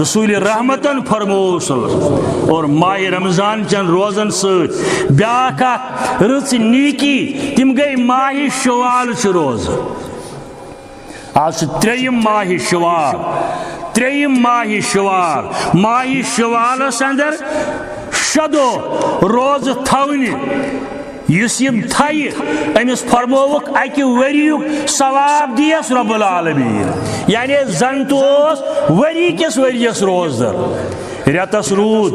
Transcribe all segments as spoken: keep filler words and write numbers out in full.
رسول رحمتن فرموو صلی اللہ علیہ وسلم۔ اور ماہ رمضان چن روزن سۭتۍ بیٛاکھ اکھ رٕژ نیکی، تِم گٔے ماہِ شوال چہِ روزٕ۔ آز چھُ ترٛیٚیِم ماہِ شوال، ترٛیٚیِم ماہِ شوال، ماہِ شوالس اندر شےٚ دۄہ روزٕ تھاونہِ۔ یُس یِم تھایہِ، أمِس فرمووُکھ اَکہِ ؤریُک ثواب دِیَس رب العالمین۔ یعنی زَن تہِ اوس ؤری کِس ؤریَس روزدر۔ رٮ۪تَس روٗد،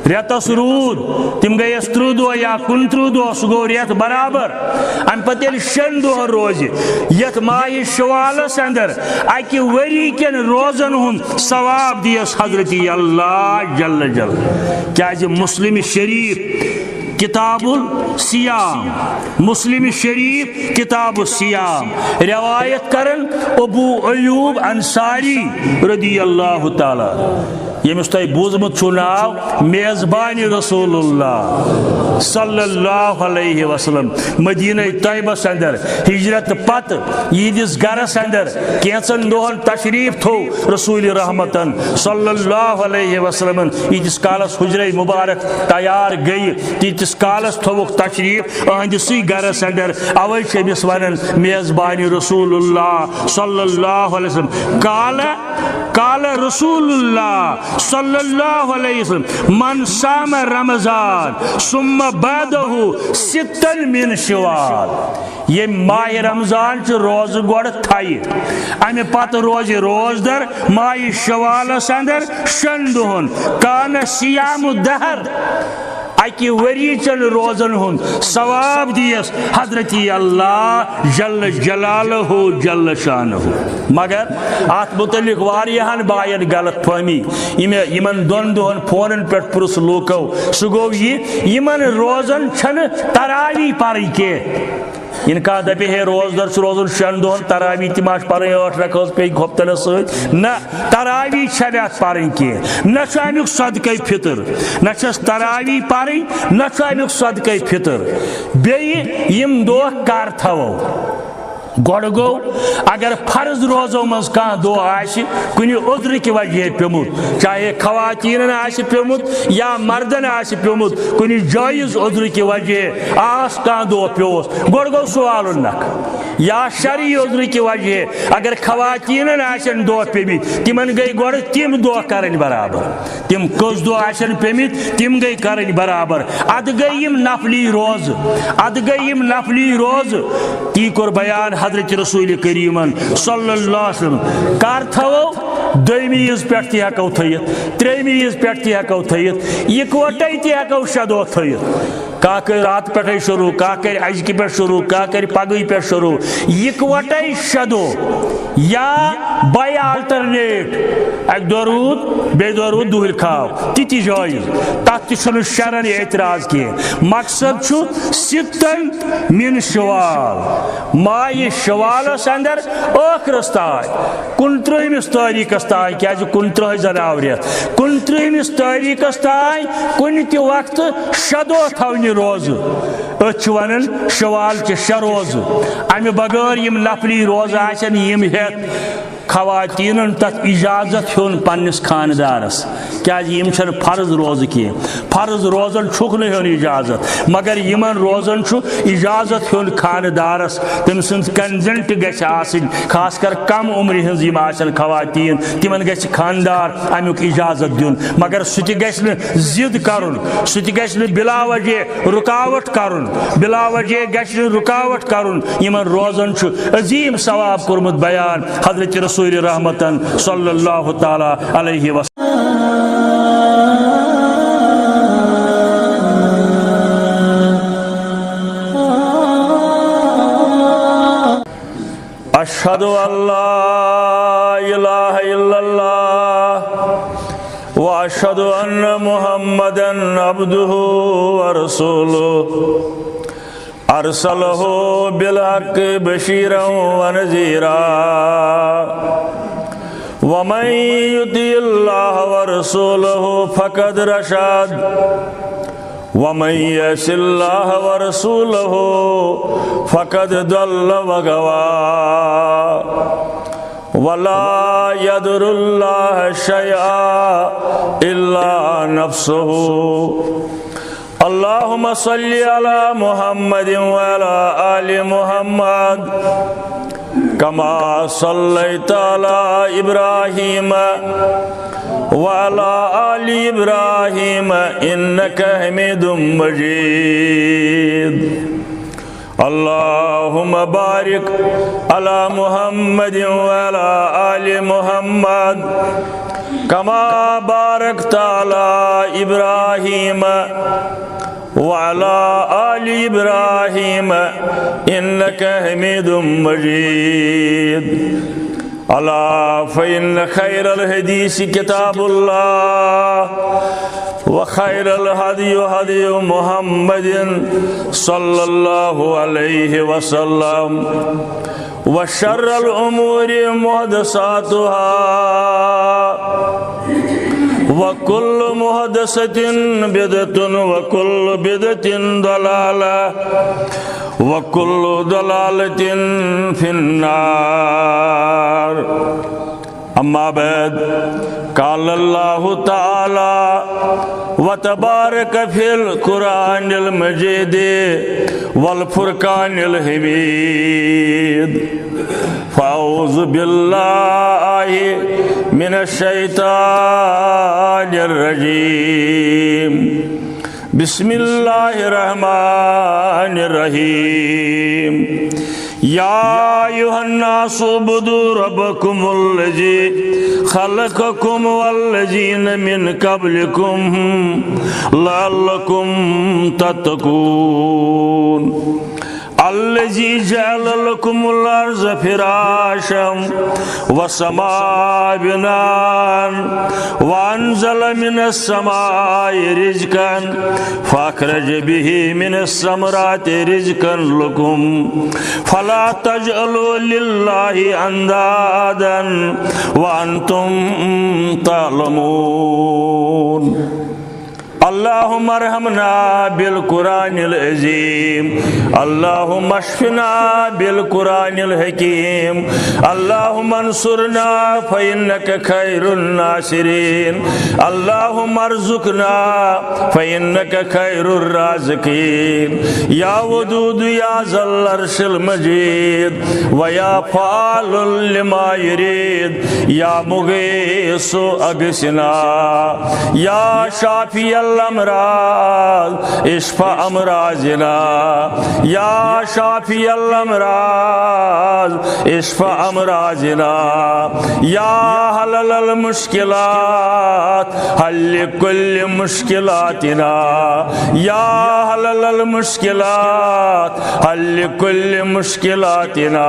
رٮ۪تَس روٗد، تِم گٔیَس ترٕٛہ دۄہ یا کُنترٕٛہ دۄہ، سُہ گوٚو رٮ۪تھ برابر۔ اَمہِ پَتہٕ ییٚلہِ شٮ۪ن دۄہَن روزِ، یَتھ ماہِ شوالَس اندر اَکہِ ؤری کٮ۪ن روزَن ہُنٛد ثواب دِیَس حضرت اللہ جل جل۔ کیٛازِ مسلم شریف کتاب الصیام، مسلم شریف کتاب الصیام، روایت کرن ابو ایوب انصاری رضی اللہ تعالیٰ، ییٚمِس تۄہہِ بوٗزمُت چھُو ناو میزبان رسول اللہ صلی اللہ علیہ وسلم، مدینہ طیبس اندر ہجرت پتہٕ یِہنٛدِس گرس اندر کینٛژن دۄہن تشریف تھوو رسول رحمتن صلی اللہ علیہ وسلمن۔ ییٖتِس کالس حجرے مبارک تیار گٔیہِ، تیٖتِس کالس تھووُکھ تشریف أہنٛدِسٕے گرس اندر۔ اوے چھِ أمِس ونان میزبان رسول اللہ صلی اللہ علیہ وسلم۔ قال، قال رسول اللہ صلی اللہ علیہ وسلم، من صام رمضان ثم بعده ستا من شوال۔ ییٚمۍ ماہِ رمضان چہِ روزٕ گۄڈٕ تھایہِ، اَمہِ پتہٕ روزِ روزدر ماہِ شوالس اندر شٮ۪ن دۄہن، کان صیام الدہر، اَکہِ ؤری چٮ۪ن روزن ہُنٛد ثواب دِیَس حضرت اللہ جل جلالہ جل شانہ۔ مگر اَتھ متعلق واریاہن باین غلط فہمی۔ یِم، یِمن دۄن دۄہن فونن پٮ۪ٹھ پرُژھ لوٗکو، سُہ گوٚو یہِ، یِمن روزن چھنہٕ تراویح پرٕنۍ کینٛہہ۔ یِنہٕ کانٛہہ دَپہِ، ہے، روزدر چھُ روزُن شٮ۪ن دۄہَن، تراویح تہِ ما چھِ پَرٕنۍ ٲٹھ رکٲژ پیٚیہِ گۄپتَلَس سۭتۍ؟ نہ، تراویح چھَنہٕ اَتھ پَرٕنۍ کینٛہہ۔ نہ چھُ اَمیُک صدقے فطر، نہ چھَس تراویح پَرٕنۍ، نہ چھُ اَمیُک صدقے فطر۔ بیٚیہِ یِم دۄہ کَر تھاوو؟ گۄڈٕ گوٚو، اگر فرض روزو منٛز کانٛہہ دۄہ آسہِ کُنہِ عذرٕ کہِ وجہ پیوٚمُت، چاہے خواتیٖنَن آسہِ پیوٚمُت یا مردَن آسہِ پیوٚمُت، کُنہِ جٲیِز عذرٕ کہِ وجہ آس کانٛہہ دۄہ پیوس، گۄڈٕ گوٚو سُہ والُن نکھٕ۔ یا شرعی عذرٕ کہِ وجہ اگر خواتیٖنن آسن دۄہ پیٚمٕتۍ، تِمن گٔے گۄڈٕ تِم دۄہ کرٕنۍ برابر۔ تِم کٔژ دۄہ آسن پیٚمٕتۍ، تِم گٔے کرٕنۍ برابر۔ ادٕ گٔے یِم نفلی روزٕ، ادٕ گٔے یِم نفلی روزٕ۔ تی کوٚر بیان حضرت رسول کریٖمن صلی اللہ علیہ وسلم۔ کر تھاوو؟ دوٚیمہِ عیٖز پٮ۪ٹھ تہِ ہٮ۪کو تھٲیِتھ، ترٛیٚیِمہِ عیٖز پٮ۪ٹھ تہِ ہٮ۪کو تھٲیِتھ، یِکوَٹَے تہِ ہٮ۪کو شےٚ دۄہ تھٲیِتھ۔ کانٛہہ کَرِ راتہٕ پٮ۪ٹھَے شروٗع، کانٛہہ کَرِ اَزکہِ پٮ۪ٹھ شروٗع، کانٛہہ کَرِ پَگہٕے پٮ۪ٹھ شروٗع۔ یِکوَٹَے شےٚ دۄہ یا by alternate، اَکہِ دۄہ روٗد، بیٚیہِ دۄہ روٗد دُہٕلۍ کھاو، تہِ تہِ جٲیِز۔ تَتھ تہِ چھُنہٕ شرعن اعتراض کینٛہہ۔ مقصد چھُ سِتَن من شوال، ماہِ شوالَس اندر ٲخرس تام، کُنترٛہمِس تٲریٖخس تام، کیازِ کُنترٛہے زن آو رٮ۪تھ، کُنترٛہمِس تٲریٖخس تام کُنہِ تہِ وقتہٕ شےٚ دۄہ تھاونہِ روزٕ۔ أتھۍ چھِ ونان شوال چہِ شےٚ روزٕ۔ امہِ بغٲر یِم نفلی روزٕ آسن، یِم ہٮ۪تھ خواتیٖنن تتھ اجازت ہیوٚن پننِس خانہٕ دارس، کیازِ یِم چھنہٕ فرض روزٕ کینٛہہ۔ فرض روزن چھُکھ نہٕ ہیوٚن اجازت، مگر یِمن روزن چھُ اجازت ہیوٚن خانہٕ دارس۔ تٔمۍ سٕنٛز consent گژھِ آسٕنۍ، خاص کر کم عمرِ ہٕنٛز یِم آسن خواتین، تِمن گژھِ خانٛدار امیُک اجازت دیُن، مگر سُہ تہِ گژھِ نہٕ ضد کرُن، سُہ تہِ گژھِ نہٕ بلا وجہ رکاوٹ کرُن، بلا وجہ گژھِ نہٕ رکاوٹ کرُن۔ یِمن روزن چھُ عظیم ثواب کوٚرمُت بیان حضرت رسول رحمتن صلی اللہ تعالیٰ علیہ وسلم۔ أشهد أن لا إله إلا الله وأشهد أن محمدا عبده ورسوله، أرسله بالحق بشيرا ونذيرا، ومن يطع الله ورسوله فقد رشد، ومن يعص الله ورسوله فقد ضل وغوى. ولا يضر الله شيئا إلا نفسه. اللهم صل على محمد وعلى آل محمد كما صليت على إبراهيم وعلى آل إبراهيم إنك حميد مجيد. اللهم بارك على محمد وعلى آل محمد كما باركت على إبراهيم وعلى آل إبراهيم إنك حميد مجيد. ألا فإن خير الحديث كتاب الله، وخير الهدي هدي محمد صلى الله عليه وسلم، وشر الأمور محدثاتها، وكل محدثة بدعة، وكل بدعة ضلالة، وكل ضلالة في النار. أما بعد، قال الله تعالى وتبارك في القرآن المجيد والفرقان الحميد. فأعوذ بالله من الشيطان الرجيم. بسم الله الرحمن الرحيم. يا أيها الناس اعبدوا ربكم الذي خلقكم والذين من قبلكم لعلكم تتقون. الذي جعل لكم الأرض فراشا والسماء بناء وأنزل من السماء رزقا فأخرج به من الثمرات رزقا لكم فلا تجعلوا لله أندادا وأنتم تعلمون. اللهم ارحمنا بالقرآن العظيم. اللهم اشفنا بالقرآن الحكيم. اللهم انصرنا فإنك خير الناصرين. اللهم ارزقنا فإنك خير الرازقين. يا ودود يا ذا العرش المجيد، ويا فعال لما يريد، يا مغيث أغثنا، يا شافي الأمراض اشف أمراضنا، يا شافي الأمراض اشف أمراضنا، يا حلل المشكلات حل كل مشكلاتنا، يا حلل المشكلات حل كل مشكلاتنا.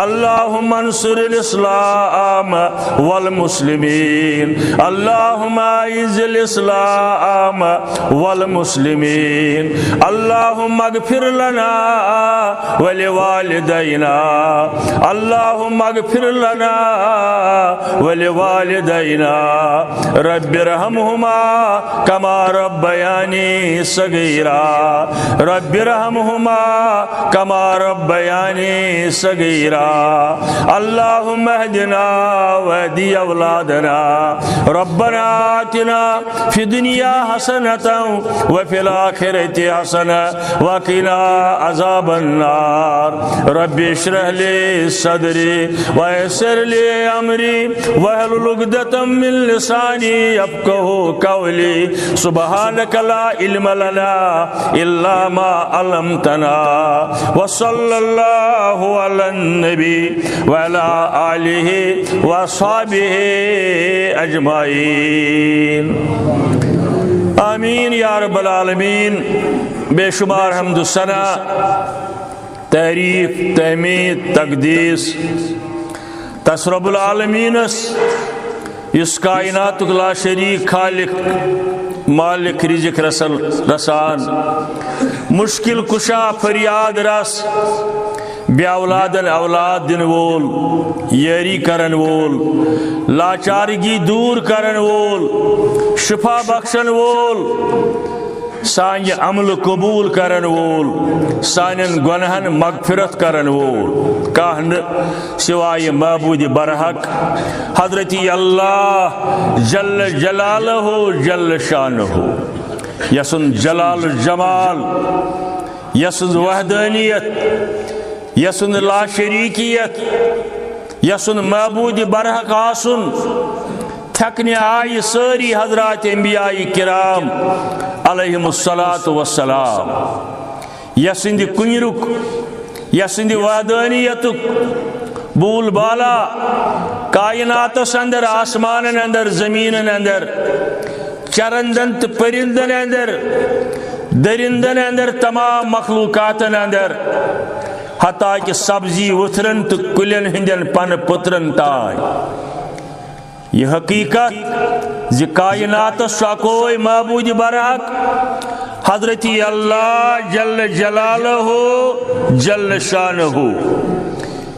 اللهم انصر الإسلام والمسلمين. اللهم أعز الإسلام والمسلمين. اللهم اغفر لنا ولوالدينا. اللهم اغفر لنا ولوالدينا. رب ارحمهما كما ربياني صغيرا. رب ارحمهما كما ربياني صغيرا. اللهم اهدنا واهد أولادنا. ربنا آتنا في الدنيا حسنة وفي الآخرة حسنة وقنا عذاب النار. رب اشرح لي صدري ويسر لي أمري واحلل عقدة من لساني يفقهوا قولي. سبحانك لا علم لنا إلا ما علمتنا. وصلى الله على النبي وعلى آله وأصحابه أجمعين. آمين يا رب العالمين. بے شمار حمد و ثنا، تعریف، تحمید، تقدیس تس رب العالمینس، یُس کائناتُک لا شریک خالق، مالک، رزق رسل، رسان، مشکل کشا، فریاد رس، بے اولادن اولاد دن وول، یاری کرن وول، لاچارگی دور کرن وول، شفا بخشن وول، سانہِ عملہٕ قبول کرن وول، سانٮ۪ن گۄناہن مغفرت کرن وول کانٛہہ نہٕ سوائے معبود برحق حضرت اللہ جل جلالہ جل شانہ، یسُنٛد جلال جمال، یسٕنٛز وحدانیت، یسٕنٛز لاشریکیت، یسُنٛد معبود برحق آسُن، تھکنہِ آیہِ سٲری حضرات انبیاء کرام علیہم الصلوۃ والسلام، یسٕنٛدِ کُنرُک، یسٕنٛدِ وحدانیتُک بول بالا کائناتس اندر، آسمانن اندر، زمینن اندر، چرندن تہٕ پرندن اندر، درندن اندر، تمام مخلوقاتن اندر، حتیٰ کہ سبزی وتھرن تہٕ کُلٮ۪ن ہٕنٛدٮ۪ن پنہٕ پُترن تام۔ یہ حقیقت زِ کائناتس چھُ اکوے معبود برحق، حضرت اللہ جل جلالہ جل شانہ،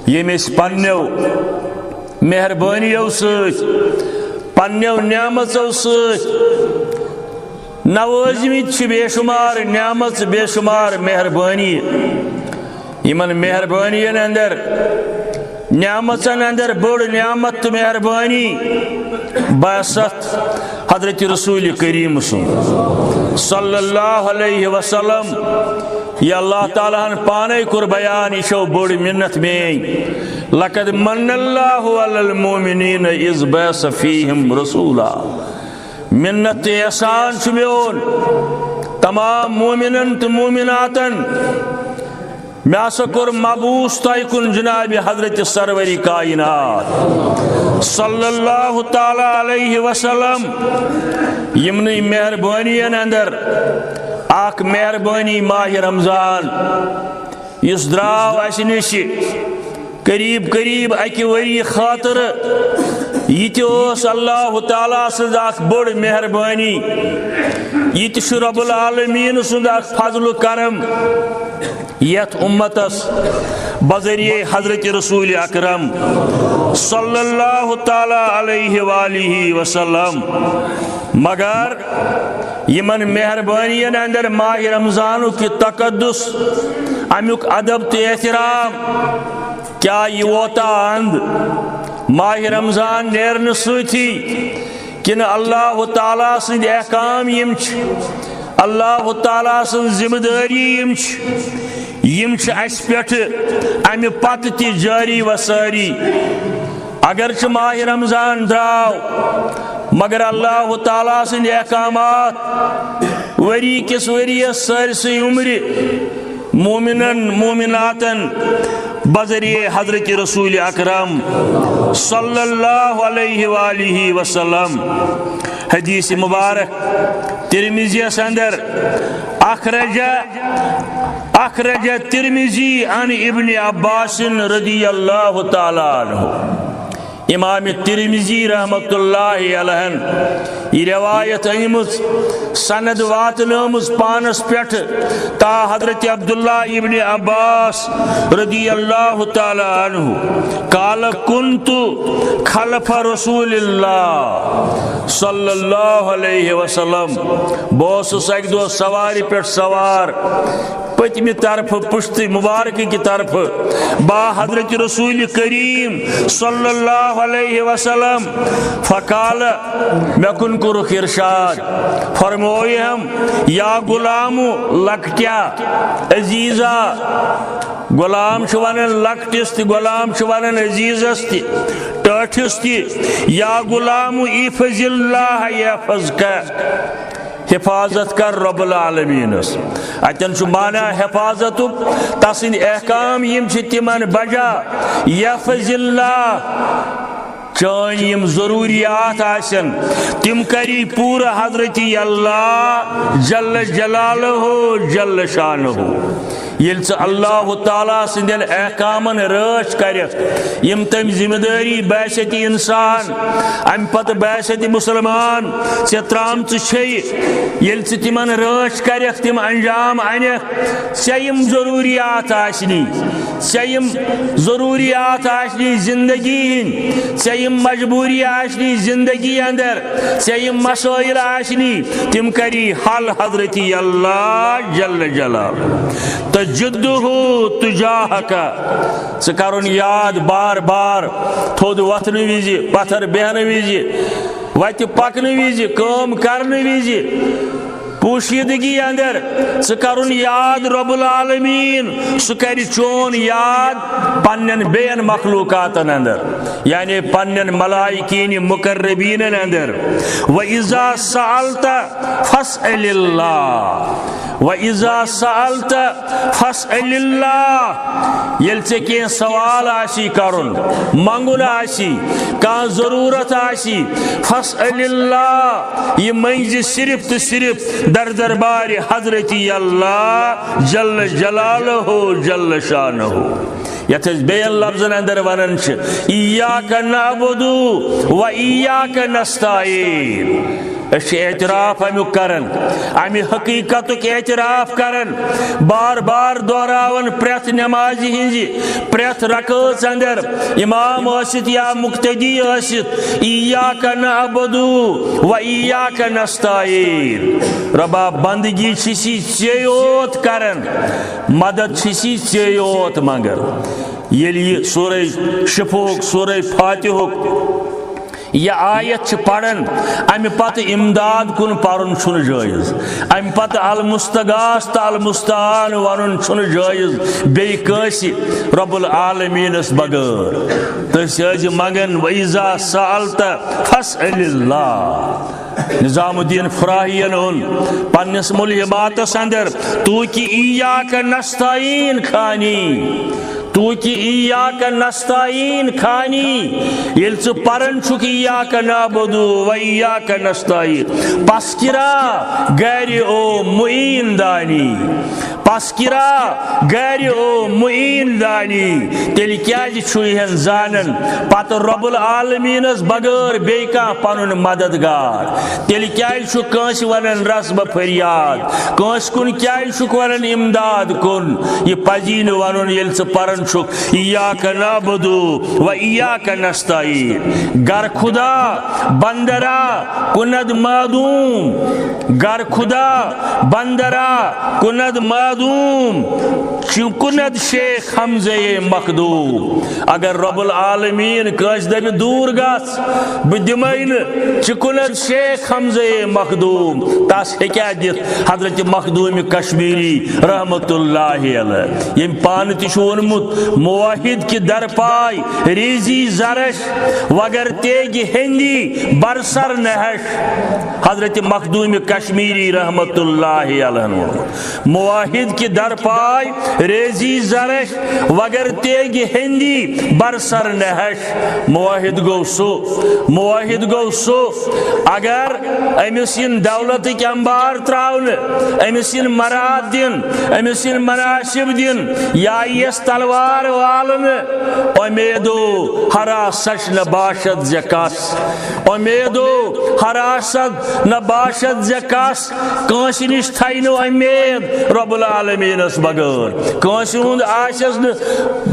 ییٚمۍ أسۍ پننیو مہربٲنیو سۭتۍ، پننیو نعمژو سۭتۍ نوٲزمٕتۍ چھِ بے شمار نعمژ، بے شمار مہربٲنی۔ یِمن مہربٲنین اندر، نعمژن اندر بٔڑ نعمت تہٕ مہربٲنی بعثت حضرت رسول کریم سُنٛد صلی اللہ علیہ وسلم۔ یہ اللہ تعالیٰ ہن پانے کوٚر بیان، یہِ چھو بٔڑ منت میٲنۍ۔ لقد من اللہ علی المؤمنین اذ بعث فیہم رسولا۔ منت تہٕ احسان چھُ میون تمام مومنن تہٕ مومناتن۔ مےٚ ہسا کوٚر مبعوث تۄہہِ کُن جناب حضرت سرور کائنات صلی اللہ تعالیٰ علیہ وسلم۔ یِمنٕے مہربٲنین اندر اکھ مہربٲنی ماہ رمضان، یُس درٛاو اَسہِ نِش قریب قریب اَکہِ ؤری خٲطرٕ۔ یہِ تہِ اوس اللہ تعالیٰ سٕنٛز اکھ بٔڑ مہربٲنی، یہِ تہِ چھُ رب العالمین سُنٛد اکھ فضل و کرم یتھ امتس بذریعہ حضرت رسول اکرم صلی اللہ تعالیٰ علیہ وآلہ وسلم۔ مگر یمن مہربانین اندر ماہ رمضانک یہ تقدس، امیک ادب تہٕ احترام، کیا یہ ووتا اند ماہ رمضان نیرنہٕ سۭتی، کِنہٕ اللہ تعالیٰ سٕنٛدۍ احکام یِم چھِ، اللہ تعالیٰ سٕنٛز ذمہ دٲری یِم چھِ، یِم چھِ اَسہِ پٮ۪ٹھ اَمہِ پتہٕ تہِ جٲری و سٲری؟ اگرچہِ ماہ رمضان درٛاو، مگر اللہ تعالیٰ سٕنٛدۍ احکامات ؤری کِس ؤریَس سٲرسٕے عمرِ مومنن مومناتن بذریعہ حضرت رسول اکرم صلی اللہ علیہ وآلہ وسلم۔ حدیث مبارک ترمذیس اندر، اخرج اخرج ترمذی عن ابن عباس رضی اللہ تعالیٰ عنہ۔ امام ترمذی رحمت اللہ علیہ یہ روایت أنمٕژ، سند واتنٲومٕژ پانس پٮ۪ٹھ تا حضرت عبداللہ ابن عباس رضی اللہ تعالیٰ عنہ۔ قال، كنت خلف رسول اللہ صلی اللہ علیہ وسلم۔ بہٕ اوسُس اکہِ دۄہ سوارِ پٮ۪ٹھ سوار، پٔتمہِ طرفہٕ، پُشتہٕ مبارکہٕ کہِ طرفہٕ، با حضرت رسول کریم صلی اللہ علیہ وسلم۔ فقال، مےٚ کُن کوٚرُکھ ارشاد، فرمویہم، یا غلام، لۄکٹیا، عزیزا۔ غلام چھُ ونان لۄکٹِس تہِ، غلام چھُ ونان عزیزس تہِ، ٹٲٹھِس تہِ۔ یا غلام، احفظ اللہ یحفظک۔ حفاظت کر رب العالمینس۔ اتٮ۪ن چھُ معنی حفاظتُک، تسٕنٛدۍ احکام یِم چھِ تِمن بجا۔ یحفظ اللہ، چٲنۍ یِم ضروریات آسن، تِم کری پوٗرٕ حضرت اللہ جل جلالہ جل شانہ۔ ییٚلہِ ژٕ اللہ تعالیٰ سٕنٛدٮ۪ن احکامن رٲچھ کرکھ، یِم تٔمۍ ذمہٕ دٲری بحیثیت انسان، امہِ پتہٕ بحیثیت مسلمان ژےٚ ترامژٕ چھیٚیہِ، ییٚلہِ ژٕ تِمن رٲچھ کرکھ، تِم انجام انکھ، ژےٚ یِم ضروٗریات آسنی، ژےٚ یِم ضروٗریات آسنی زندگی ہٕنٛدۍ، ژےٚ یِم مجبوٗری آسنی زندگی اندر، ژےٚ یِم مسٲیل آسنی، تِم کری حل حضرت اللہ جل جلال۔ تجدہ تجاہک، ژٕ کرُن یاد بار بار، تھوٚد وۄتھنہٕ وِزِ، پتھر بیہنہٕ وِزِ، وتہِ پکنہٕ وِزِ، کٲم کرنہٕ وِزِ، پوشیدگی اندر ژٕ کرُن یاد رب العالمین، سُہ کرِ چون یاد پننٮ۪ن بیٚین مخلوقاتن اندر، یعنی پننٮ۪ن ملائکین مقربینن اندر۔ وَإِذَا سَأَلْتَ فَاسْأَلِ اللَّهَ، وَإِذَا سَأَلْتَ فَاسْأَلِ اللَّهَ، ییٚلہِ ژےٚ کینٛہہ سوال آسی کرُن، منگُن آسی، کانٛہہ ضروٗرت آسی، فَاسْأَلِ اللَّهَ، یہِ منگزِ صرف تہٕ صرف در دربارِ حضرت اللہ جل جلالہ جل شانہ۔ یتھ أسۍ بیٚین لفظن اندر ونان چھِ، ایاک نعبد و ایاک نستعین۔ أسۍ چھِ اعتراف امیُک کران، امہِ حقیقتُک اعتراف کران، بار بار دہراوان پرٛٮ۪تھ نمازِ ہٕنٛزِ، پرٛٮ۪تھ رکٲژ اندر، امام ٲسِتھ یا مقتدی ٲسِتھ، ایاک نعبد و ایاک نستعین۔ ربا، بندگی چھِ سی ژے یوت کران، مدد چھِ سی ژے یوت منگان۔ ییٚلہِ یہِ سورہ شفوق، سورہ فاتحُک یہِ آیت چھِ پران، امہِ پتہٕ امداد کُن پرُن چھُنہٕ جٲیز، امہِ پتہٕ المستغاث تہٕ المستعان ونُن چھُنہٕ جٲیز بیٚیہِ کٲنٛسہِ رب العالمینس بغٲر۔ تہٕ أسۍ ٲسۍ منگان، وَإِذَا سَأَلْتَ فَاسْأَلِ اللَّهَ۔ نظام الدین فراہین اوٚن پننِس ملہماتس اندر، تو کہ ایاک نستعین خوانی، تو کہ ایاک نستعین خوانی، ییٚلہِ ژٕ پران چھُکھ ایاک نعبد و ایاک نستعین، پس کرا گرِ او معین دانی، پس کرا گرِ او معین دانی، تیٚلہِ کیازِ چھُ یِہن زانان پتہٕ رب العالمینس بغٲر بیٚیہِ کانٛہہ پنُن مددگار؟ تیٚلہِ کیازِ چھُ کٲنٛسہِ ونان رس بہٕ فریاد؟ کٲنٛسہِ کُن کیازِ چھُکھ ونان امداد کُن؟ یہِ پزی نہٕ ونُن ییٚلہِ ژٕ پران چھُکھ ایاک نعبد و ایاک نستعین۔ گر خدا بندرا کند معدوم، گر خدا بندرا کند معدوم، چُھ کند شیخ حمزہ مخدوم۔ اگر رب العالمین کٲنٛسہِ دپہِ دوٗر گژھ، بہٕ دِمے نہٕ، چُھ کند شیخ حمزہ مخدوم، تس ہیٚکیٛاہ دِتھ حضرت مخدوم کشمیری رحمت اللہ علیہ، ییٚمۍ پانہٕ تہِ چھُ ووٚنمُت، موحد کہِ در پاے ریزی زرش، وگر تیگِ ہندی بر سر نہش۔ حضرت مخدوم کشمیری رحمت اللہ علیہ ووٚنمُت، موحد کہِ در پاے ریزی زرش، وگر تیگِ ہندی بر سر نہش۔ موحد گوٚو سُہ، موحد گوٚو سُہ، اگر أمِس یِن دولتٕکۍ انبار ترٛاونہٕ، أمِس یِن مراد دِن، أمِس یِن مناصب دِن، یا یِیَس تلوار والنہٕ، اُمیدو ہراسش نہ باشد زِ کس، اُمیدو ہراسد نہ باشد زِ کس، کٲنٛسہِ نِش تھایہِ نہٕ اُمید رب العالمینس بغٲر، کٲنٛسہِ ہُنٛد آسٮ۪س نہٕ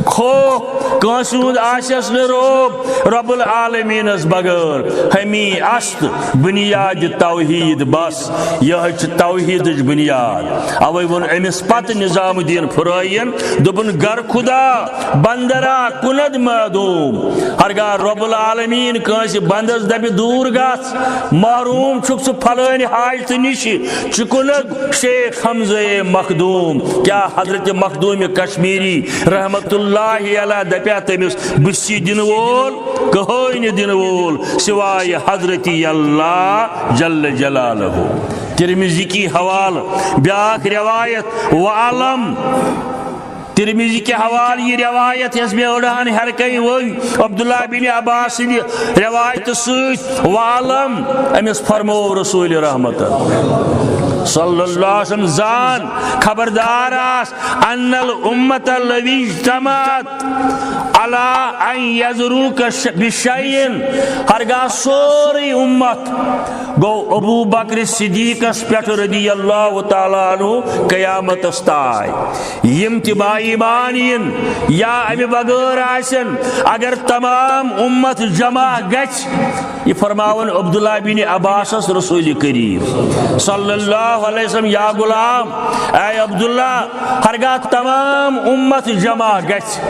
خوف، کٲنٛسہِ ہُنٛد آسٮ۪س نہٕ رعب رب العالمینس بغٲر۔ ہمی است بنیاد توحید بس، یہے چھِ توحیدٕچ بنیاد۔ اوے ووٚن أمِس پتہٕ نظام الدین فراہین، دوٚپُن، گر خدا بندرا کند معدوم۔ ہرگاہ رب العالمین کٲنٛسہِ بندس دپہِ، دوٗر گژھ، محروم چھُکھ ژٕ فلٲنۍ حاجتہٕ نِش، چُھ کند شیخ حمزہ مخدوم۔ کیا حضرت مخدوم کشمیری رحمت اللہ علیہ دپیا تٔمِس، بہٕ چھُس یہِ دِنہٕ وول؟ کٕہٕنۍ نہٕ دِنہٕ وول سوائے حضرت اللہ جل جلالہ۔ ترمذی کی حوالہٕ بیاکھ روایت، وعلم، ترمذی کہِ حوالہٕ یہِ روایت یۄس مےٚ أڑہن ہیٚرِ کنہِ ؤنۍ، عبداللہ بن عباس سٕنٛدِ روایتہٕ سۭتۍ، وعلم، أمِس فرموو رسول رحمت۔ صلی اللہ علیہ وسلم زان، خبردار آس، ان الامت لو اجتمعت علی ان یضروک ش-، بشیء، ہرگاہ سورُے امت گوٚو ابو بکر صدیقس پٮ۪ٹھ رضی اللہ تعالیٰ عنہ قیامتس تام۔ یِم تہِ با ایمان یِن یا امہِ بغٲر آسن، اگر تمام امت جمع گژھِ، یہِ فرماوان عبداللہ بن عباسس رسول کریم صلی اللہ علیہ وسلم، یا غلام، اے عبداللہ، ہرگاہ تمام امت جمع گژھِ،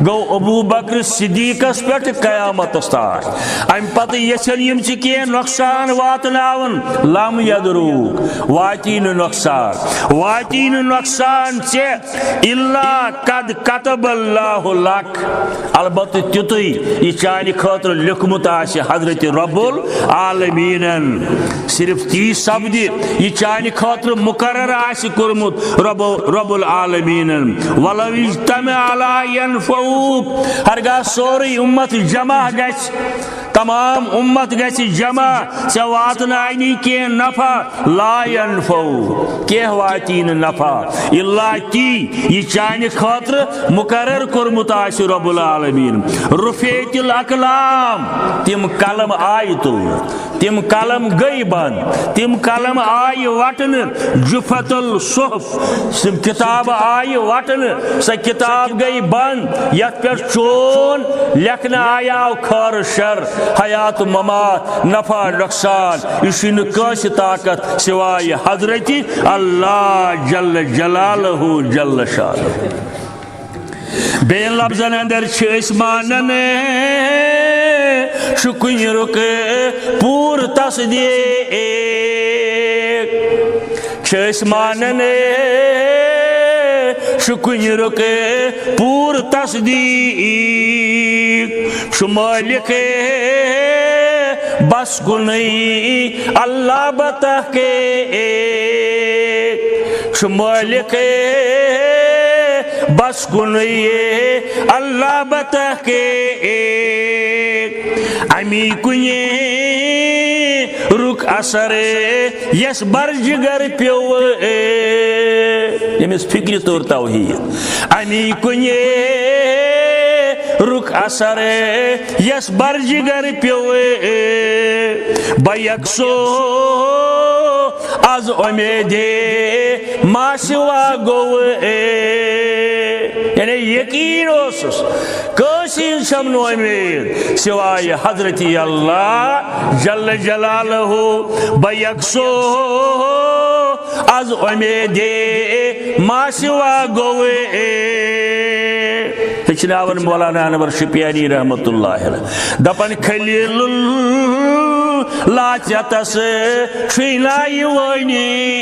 گوٚو ابو بکر صدیقس پٮ۪ٹھ قیامتس تام۔ امہِ پتہٕ یژھن یِم ژےٚ کینٛہہ نۄقصان واتناوُن، لم یضروک، واتی نہٕ نۄقصان، واتی نہٕ نۄقصان ژےٚ، الا قد کتب اللہ لک، البتہ تیُتُے یہِ چانہِ خٲطرٕ لیوٚکھمُت آسہِ حضرت رب العالمینن۔ صرف تی سپدِ، یہِ چانہِ خٲطرٕ مقرر آسہِ کوٚرمُت رب، رب العالمینن۔ ولو اجتمع علی ینفعوک، ہرگاہ سورُے امت جمع گژھِ، تمام امت گژھِ جمع، ژےٚ واتناونی کینٛہہ نفع، لا ینفعو، کینٛہہ واتی نہٕ نفع، الا تی، یہِ چانہِ خٲطرٕ مقرر کوٚرمُت آسہِ رب العالمین۔ رفعت الاقلام، تِم قلم آیہِ تُلنہٕ، تِم قلم گٔے بند، تِم قلم آیہِ وٹنہٕ، جفت الصحف، تِم کتابہٕ آیہِ وٹنہٕ، سۄ کتاب گٔے بند، یتھ پٮ۪ٹھ چون لیکھنہٕ آیاو خٲر شر، حیات و ممات، نفع نقصان، یہِ چھُنہٕ کٲنٛسہِ طاقت سوائے حضرت اللہ جل جلالہ جل شانہ۔ بیٚین لفظن اندر چھِ أسۍ مانان، چھُ کُنہِ رُک پوٗرٕ تصدیق۔ چھِ أسۍ مانان، چھُ کُنہِ رُک پوٗرٕ تصدیق۔ چھُ مٲلِک بس کُنُے اللہ بتحقیق۔ چھُ مٲلِک بس کُنُے اللہ بتحقیق۔ امی کُنہِ رُک اثر یس بر جگر پیوٚو، ییٚمِس فکرِ توٚر توحید۔ امی کُنہِ رُک اثر یس بر جگر پیوٚو، بہ یکسو از امیدِ ما سوا گوٚو۔ یعنی یقین اوسُس، کٲنٛسہِ ہٕنٛز چھَم نہٕ اُمید سوائے حضرت اللہ جل جلالہ۔ بہ یکسو از امیدِ ما سوا گوٚو۔ ہیٚچھناوان مولانا انور شُپیانی رحمتہ اللہ علیہ۔ دپان خلیل اللہ ژےٚ تس چھُے نا یہِ وٲنی۔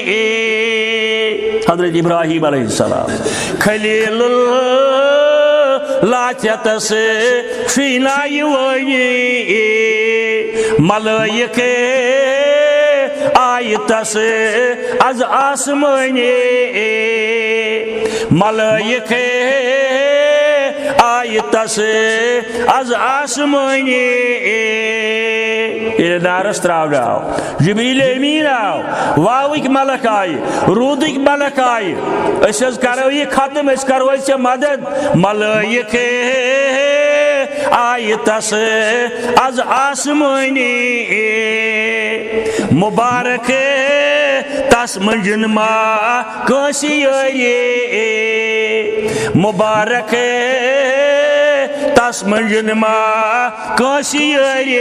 حضرت ابراہیم علیہ السلام۔ خلیل اللہ ژےٚ تس چھُے نا یہِ وٲنی۔ ملٲیِک آیہِ تس از آسمٲنی۔ ملٲیِک آیہِ تس از آسمٲنی۔ ییٚلہِ نارس تراونہٕ آو، جبریل امین آو، واوٕکۍ ملک آیہِ، روٗدٕکۍ ملک آیہِ۔ أسۍ حظ کرو یہِ ختم، أسۍ کرو ژےٚ مدد۔ ملٲیِک آیہِ تس از آسمٲنی۔ مبارک تس منٛزن ما کٲنٛسہِ یٲری۔ مبارک تس منٛزن ما کٲنٛسہِ یٲری۔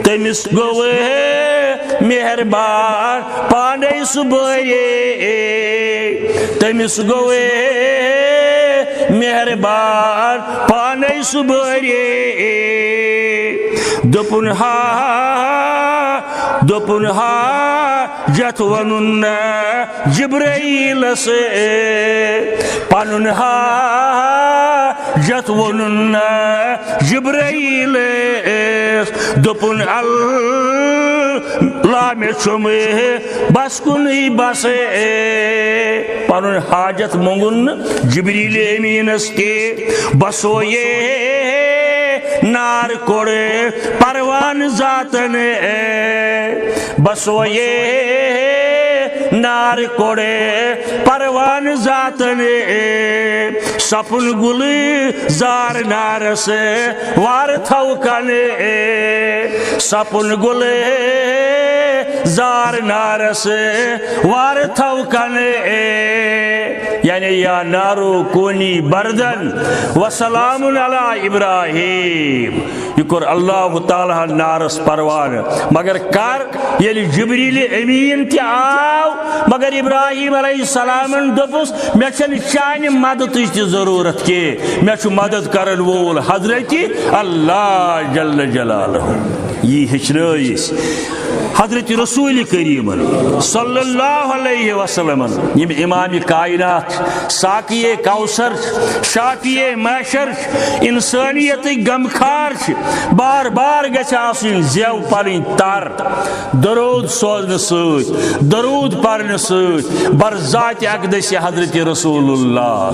تٔمِس گوٚو مہربان پانے سُہ بٲری۔ تٔمِس گوٚو مہربان پانے سُہ بٲری۔ دوٚپُن ہا، دوٚپُن ہا، جتھ ووٚنُن نہ جبرائیلس، پنُن حاجت ووٚنُن نہ جبرائیلس، دوٚپُن اللہ مےٚ چھُم بس کُنُے بس۔ پنُن حاجت مۄنگُن نہٕ جبریل امیٖنس تہِ، بس اویے نار کوٚر پروان ذاتن، بس اویے نار کوڑے پروان ذاتنے، سپن گلے زار نارس وار تھوکنے، سپن گلے زار نارس وار تھوکنے۔ یعنی یا نارو کونی بردن و سلام علی ابراہیم۔ یہ کوٚر اللہ تعالیٰ ہن نارس پروانہٕ۔ مگر کر؟ ییٚلہِ جبریل امین تہِ آو، مگر ابراہیم علیہ السلامن دوٚپُس، "مےٚ چھنہٕ چانہِ مددٕچ تہِ ضروٗرت کینٛہہ، مےٚ چھُ مدد کرن وول حضرت اللہ جل جلالہ۔" یی ہیٚچھنٲے أسۍ حضرت رسول کریمن صلی اللہ علیہ وسلمن، یِم امام کائنات، ساقی کوثر، شافی محشر، انسانیت غمخار چھِ، بار بار گژھِ آسٕنۍ زیو پنٕنۍ تر، درود سوزنہٕ سۭتۍ، درود پرنہٕ سۭتۍ، بر ذات اقدس حضرت رسول اللہ۔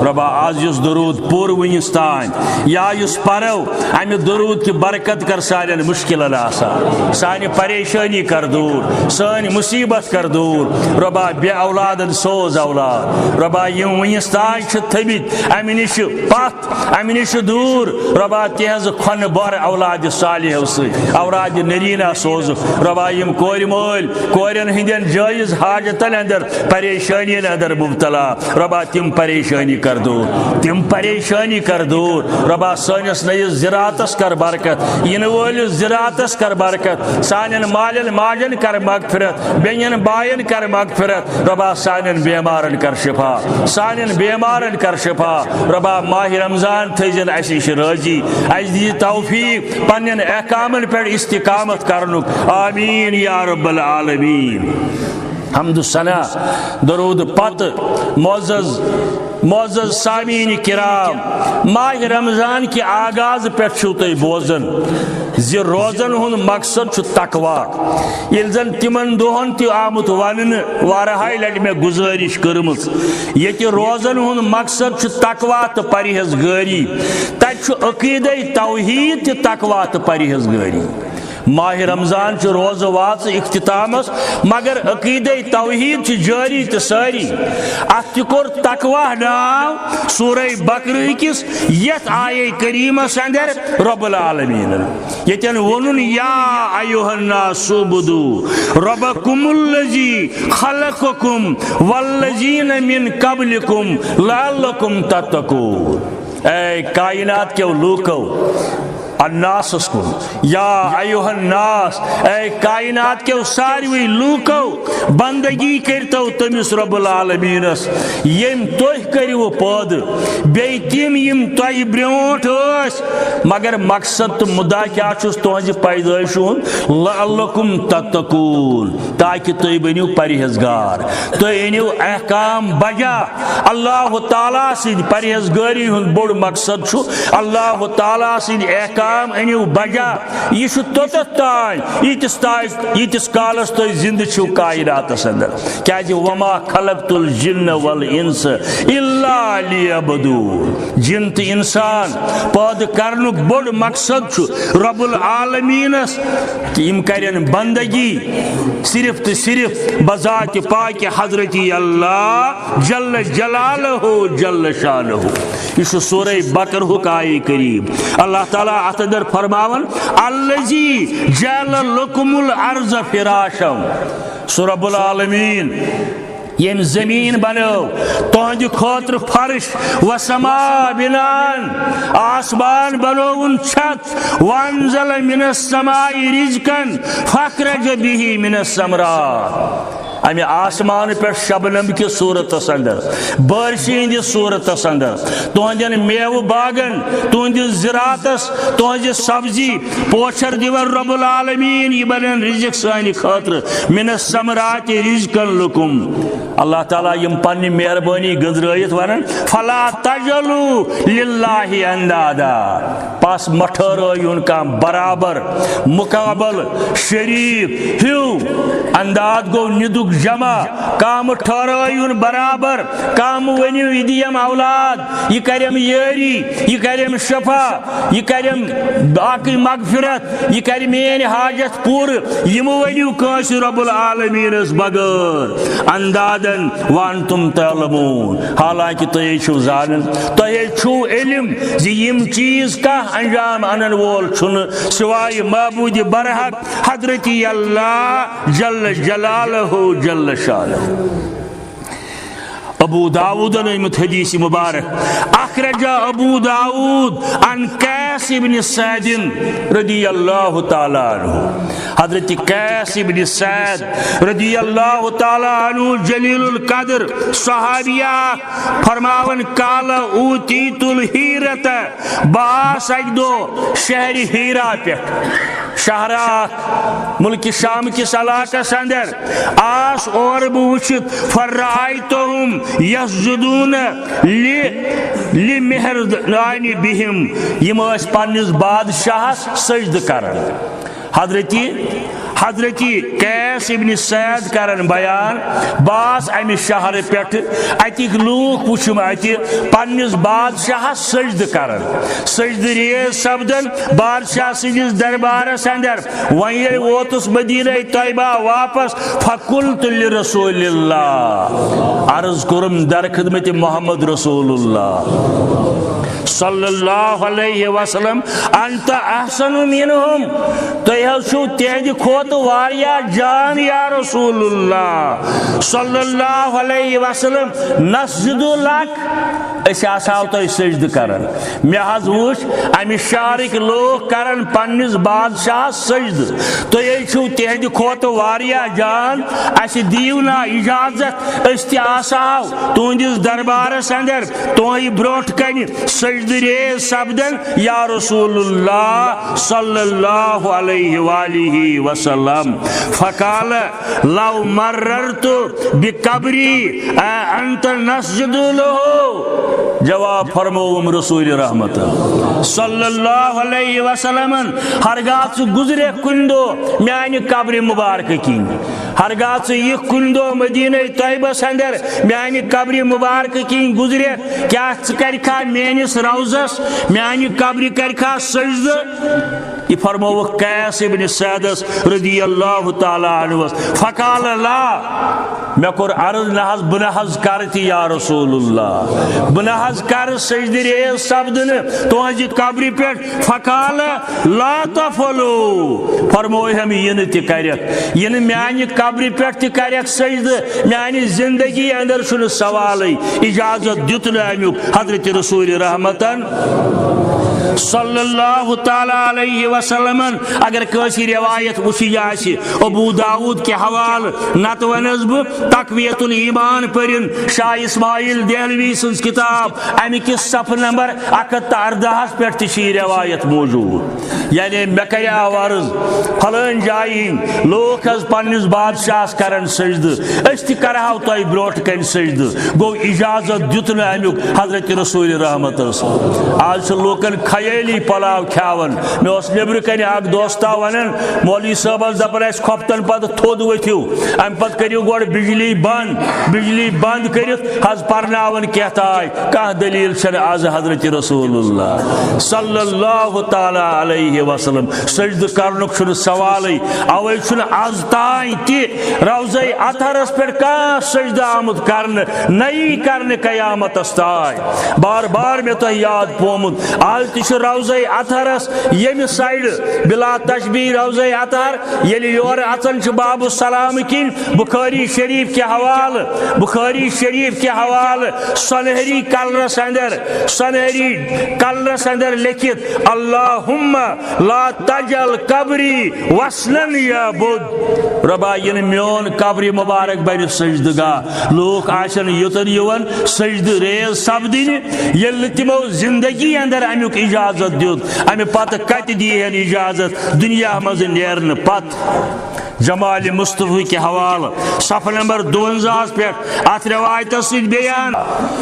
ربا، از یُس درود پوٚر وُنِس تام، یا یُس پرو، امہِ درود کہِ برکت کر سانٮ۪ن مشکلن آسان، سانہِ پریشانی کر دور، سٲنۍ مصیبت کر دور۔ ربا، بے اولادن سوز اولاد۔ ربا، یِم وُنِس تام چھِ تھٔمٕتۍ امہِ نِش پتھ، امہِ نِش دوٗر۔ رۄبا، تِہنٛز کھۄنہٕ بۄر اولادِ صالحو سۭتۍ، اولادِ نریٖنا سوزُکھ۔ رۄبا، یِم کورِ مٲلۍ، کورٮ۪ن ہٕنٛدٮ۪ن جٲیز حاجتن اندر، پریشٲنین اندر مبتلا، رۄبا، تِم پریشٲنی کر دوٗر، تِم پریشٲنی کر دوٗر۔ رۄبا، سٲنِس نٔیِس زِراتس کر برکت، یِنہٕ وٲلِس زِراتس کر برکت، سانٮ۪ن مالٮ۪ن ماجن کر مغفرت، بیٚنٮ۪ن باین کر مغفرت۔ رۄبا، سانٮ۪ن بیمارن کر شفا، سانٮ۪ن بیمارن کر شفا۔ رۄبا، ماہِ رمضان تھٲیزٮ۪ن اسہِ نِش رٲضی، اسہِ دِیہِ توفیق پننٮ۪ن احکامن پٮ۪ٹھ استقامت کرنُک۔ آمین یا رب العالمین۔ حمد و ثنا، درود پتہٕ معزز، معزز سامعین کرام، ماہِ رمضان کہِ آغاز پٮ۪ٹھ چھِو تُہۍ بوزان زِ روزن ہُنٛد مقصد چھُ تقوی۔ ییٚلہِ زن تِمن دۄہن تہِ آمُت وننہٕ، واریاہہِ لٹہِ مےٚ گزٲرِش کٔرمٕژ، ییٚتہِ روزن ہُنٛد مقصد چھُ تقوی تہٕ پرہیزگٲری، تتہِ چھُ عقیدے توحید تہِ تقوی تہٕ پرہیزگٲری۔ ماہِ رمضان چھُ روزٕ واژٕ اختتامس، مگر عقیدے توحید چھِ جٲری تہٕ سٲری۔ اتھ تہِ کوٚر تقوی ناو سورہ بقرہ کِس یتھ آیے کریمس اندر رب العالمینن۔ ییٚتٮ۪ن ووٚنُن، یا ایھا الناس اعبدوا ربکم الذی خلقکم والذین من قبلکم لعلکم تتقون۔ اے کائنات کیو لوکو، الناسس کُن، یا ایھا الناس، اے کائنات کیو ساروی لوکو، بندگی کٔرتو تٔمِس رب العالمینس، ییٚمۍ تُہۍ کٔرِو پٲدٕ، بیٚیہِ تِم یِم تۄہہِ برٛونٛٹھ ٲسۍ، مگر مقصد تہٕ مُدعا کیٛاہ چھُس تُہنٛزِ پیدٲیشہِ ہُنٛد؟ لعلکم تتقون، تاکہِ تُہۍ بٔنِو پرہیزگار، تُہۍ أنِو احکام بجا۔ اللہ تعالیٰ سٕنٛدِ پرہیزگٲری ہُنٛد بوٚڑ مقصد چھُ اللہ تعالیٰ سٕنٛدِ احکام أنِو بجا۔ یہِ چھُ توٚتتھ تام، ییٖتِس تام، ییٖتِس کالس تُہۍ زِندٕ چھِو کائناتس اندر۔ کیازِ وما خلقت الجن والانس الا لیعبدون۔ جِن تہٕ اِنسان پٲدٕ کرنُک بوٚڑ مقصد چھُ رب العالمینس، تہٕ یِم کرن بندگی صرف تہٕ صرف بذات پاک حضرت اللہ جل جلالہ جل شانہ۔ یہِ چھُ سورہ بقرہُک آیے کریم۔ اللہ تعالیٰ اتھ اندر فرماوان، الذی جعل لکم الارض فراشا۔ سُہ رب العالمین ییٚمۍ زٔمیٖن بنٲو تُہنٛدِ خٲطرٕ فرش، و سما بنان، آسمان بنووُن چھت، وانزل من السماء رزقا فاخرج به من الثمرات۔ امہِ آسمان پٮ۪ٹھ شبنم کِس صورتس اندر، بارشہِ ہٕنٛدِس صورتس اندر، تُہنٛدٮ۪ن میوٕ باغن، تُہنٛدِس زِراعتس، تُہنٛزِ سبزی پوچھر دِوان رب العالمین، یہِ بنن رزق سانہِ خٲطرٕ، من الثمرات رزقا لکم۔ اللہ تعالیٰ یِم پننہِ مہربٲنی گٔنزرٲیِتھ ونان، فلا تجعلوا للہ اندادا۔ پس مہ ٹھہرٲیُن کانٛہہ برابر، مقابل، شریک ہیو۔ انداد گوٚو نِدُک جمع، کم ٹھہرٲیُن برابر، کم ؤنِو یہِ دِیم اولاد، یہِ کریم یٲری، یہِ کریم شفا، یہِ کریم باقٕے مغفرت، یہِ کرِ میٲنۍ حاجت پوٗرٕ۔ یِم ؤنِو کٲنٛسہِ رب العالمینس بغٲر، اندادن وانتم تعلمون، حالانکہ تُہۍ چھِو زانان، تۄہہِ چھُو علم زِ یِم چیز کانٛہہ انجام انن وول چھُنہٕ سوائے معبود برحق حضرت اللہ جل جلالہ جل شانہ۔ ابو داؤدن أنمت حدیث مبارک، اخرج ابو داؤد عن قیس ابن سعد رضی اللہ تعالی عنہ۔ حضرت قیس ابن سعد رضی اللہ تعالی عنہ جلیل القدر صحابیہ فرماون، قال اوتیت الحیرۃ، بہٕ آس اکہِ دۄہ شہرِ حیرہ پٮ۪ٹھ، شہرہ ملک شام کِس علاقس اندر، آس اور بہٕ وٕچھِتھ، فرأیتہم یسجدون ل لمہردان بہم، یِم ٲسۍ پننِس بادشاہس سجدٕ کران۔ حضرت حضرت قیس ابن سعد کرن بیان، بہٕ آس امہِ شہرٕ پٮ۪ٹھٕ، اتِکۍ لوٗکھ وٕچھِم اتہِ پننِس بادشاہس سجدٕ کران، سجدٕ ریز سپدان بادشاہ سٕنٛدِس دربارس اندر۔ وۄنۍ ییٚلہِ ووتُس مدینہ طیبہ واپس، فقلت لرسول اللہ، عرض کوٚرُم در خدمت محمد رسول اللہ صلی اللہ علیہ وسلم، انت احسن منہم، تُہۍ حظ چھِو تِہنٛدِ کھۄتہٕ واریاہ جان یا رسول اللہ صلی اللہ علیہ وسلم، نسجد لک، أسۍ آسہو تۄہہِ سجدٕ کران۔ مےٚ حظ وٕچھ امہِ شہرٕکۍ لوٗکھ کران پننِس بادشاہس سجدٕ، تُہۍ حظ چھِو تِہنٛدِ کھۄتہٕ واریاہ جان، اسہِ دِیِو نا اجازت أسۍ تہِ آسہو تُہنٛدِس دربارس اندر تُہنٛدِ برونٛٹھ کنہِ سجدٕ ریز سپدن یا رسول اللہ صلی اللہ علیہ وآلہ وسلم۔ فقال لو مررت بقبری انت نسجد لہ، جواب فرمووُم رسول رحمت صلی اللہ علیہ وسلمن، ہرگاہ ژٕ گزرکھ کُنہِ دۄہ میانہِ قبرِ مبارکہٕ کِنۍ، ہرگاہ ژٕ یِکھ کُنہِ دۄہ مدینہ طیبس اندر میانہِ قبرِ مبارکہٕ کِنۍ گزرکھ، کیٛاہ ژٕ کرکھا میٲنِس روضس، میانہِ قبرِ کرکھا سجدٕ؟ یہِ فرمووُکھ قیس ابن سعدس رضی اللہ تعالی عنہس۔ فقال لا، مےٚ کوٚر عرض، نہ حظ، بہٕ نہ حظ کرٕ تہِ یا رسول اللہ، بہٕ نہ حظ کرٕ سجدٕ ریز سپدنہٕ تُہنٛزِ قبرِ پٮ۪ٹھ۔ فقال لا تفعلوا، فرموو ہم، یہِ نہٕ تہِ کرکھ، یہِ نہٕ میانہِ قبرِ پٮ۪ٹھ تہِ کرکھ سجدٕ، میانہِ زندگی اندر چھُنہٕ سوالٕے۔ اجازت دیُت نہٕ امیُک حضرت رسول رحمتن صلی اللہ تعالی علیہ وسلمن۔ اگر کٲنٛسہِ روایت وٕچھِج آسہِ ابو داؤد کہِ حوالہٕ، نتہٕ ونس بہٕ تقویت الایمان پٔرِن شاہ اسماعیل دہلوی سٕنٛز کتاب، امہِ کِس صفحہٕ نمبر اکھ ہتھ تہٕ اردہس پٮ۪ٹھ تہِ چھِ یہِ روایت موجود۔ یعنی مےٚ کریاو عرض، فلٲنۍ جایہِ ہٕنٛدۍ لوٗکھ حظ پننِس بادشاہس کرن سجدٕ، أسۍ تہِ کرہاو تۄہہِ برونٛٹھ کنہِ سجدٕ۔ گوٚو اجازت دیُت نہٕ امیُک حضرت رسول رحمتس۔ آز چھِ لوٗکن خیٲلی پلاو کھیاوان۔ مےٚ اوس نیٚبرٕ کنہِ اکھ دوستا ونان، مولوی صٲب حظ دپان، اسہِ خۄفتن پتہٕ تھوٚد ؤتھِو، امہِ پتہٕ کٔرِو گۄڈٕ بجلی بند، بجلی بند کٔرِتھ حظ پرناوان کینٛہہ تام۔ کانٛہہ دلیل چھنہٕ از حضرت رسول اللہ صلی اللہ تعالی علیہ وسلم۔ سجدٕ کرنُک چھُنہٕ سوالٕے۔ اوے چھُنہٕ از تام تہِ روضے اطہرس پٮ۪ٹھ کانٛہہ سجدٕ آمُت کرنہٕ، نہ یی کرنہٕ قیامتس تام۔ بار بار مےٚ تۄہہِ یاد پومُت، از تہِ چھُ روضے اطہرس ییٚمہِ سایڈٕ، بلا تشبیہ روضے اطہر، ییٚلہِ یورٕ اژان چھِ باب السلام کِنۍ، بخاری شریف کہِ حوالہٕ، بخاری شریف کہِ حوالہٕ سۄنہری کلرس اندر، سۄنہری کلرس اندر لیکھِتھ، اللہم لا تجعل قبری وصلا یعبد۔ رۄبا، یہِ نہٕ میون قبرِ مبارک بنہِ سجدٕ گاہ۔ لوٗکھ آسن یوٚتن یِوان سجدٕ ریز سپدٕنہِ، ییٚلہِ نہٕ تِمو زندگی اندر امیُک اجازت دیُت، امہِ پتہٕ کتہِ دی ہن اجازت دُنیا منٛز نیرنہٕ پتہٕ؟ جمال مصطفیٰ کہِ حوالہٕ صفحہ نمبر دُوَنزاہَس پٮ۪ٹھ اَتھ رٮ۪وایتَس سۭتۍ بیان۔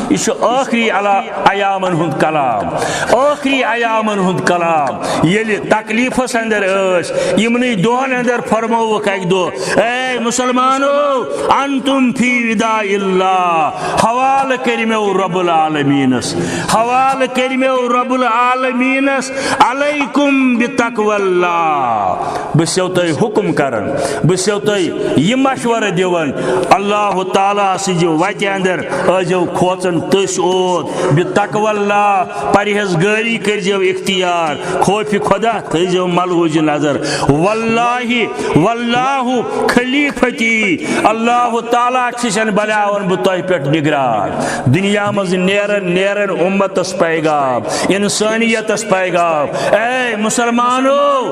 یہِ چھُ ٲخری علا-، ایامَن ہُنٛد کلام، ٲخری ایامَن ہُنٛد کلام۔ ییٚلہِ تکلیفس اندر ٲسۍ، یِمنٕے دۄہن اندر فرمووُکھ اکہِ دۄہ، اے مسلمانو، انتم فی وداع اللہ، حوالہٕ کٔرۍ مےٚ رب العالمینس، حوالہٕ کٔرۍ مےٚ رب العالمینس، علیکم بتقوی اللہ۔ بہٕ چھُسو تۄہہِ حکم کران، بہٕ چھُسو تۄہہِ یہِ مشورٕ دِوان، اللہ تعالیٰ سٕنٛزِ وتہِ اندر ٲسۍزیو کھوژان تٔسۍ اوت، بتقوی اللہ، پرہیزگٲری کٔرۍزیو اختیار، خوفِ خدا تھٲیزیو ملحوظ نظر۔ واللہ، واللہ خلیفتی، اللہ تعالیٰ چھُسن بناوان بہٕ تۄہہِ پٮ۪ٹھ نگران۔ دُنیا منٛز نیرن، نیرن امتس پیغام، انسانیتس پیغام۔ اے مسلمانو،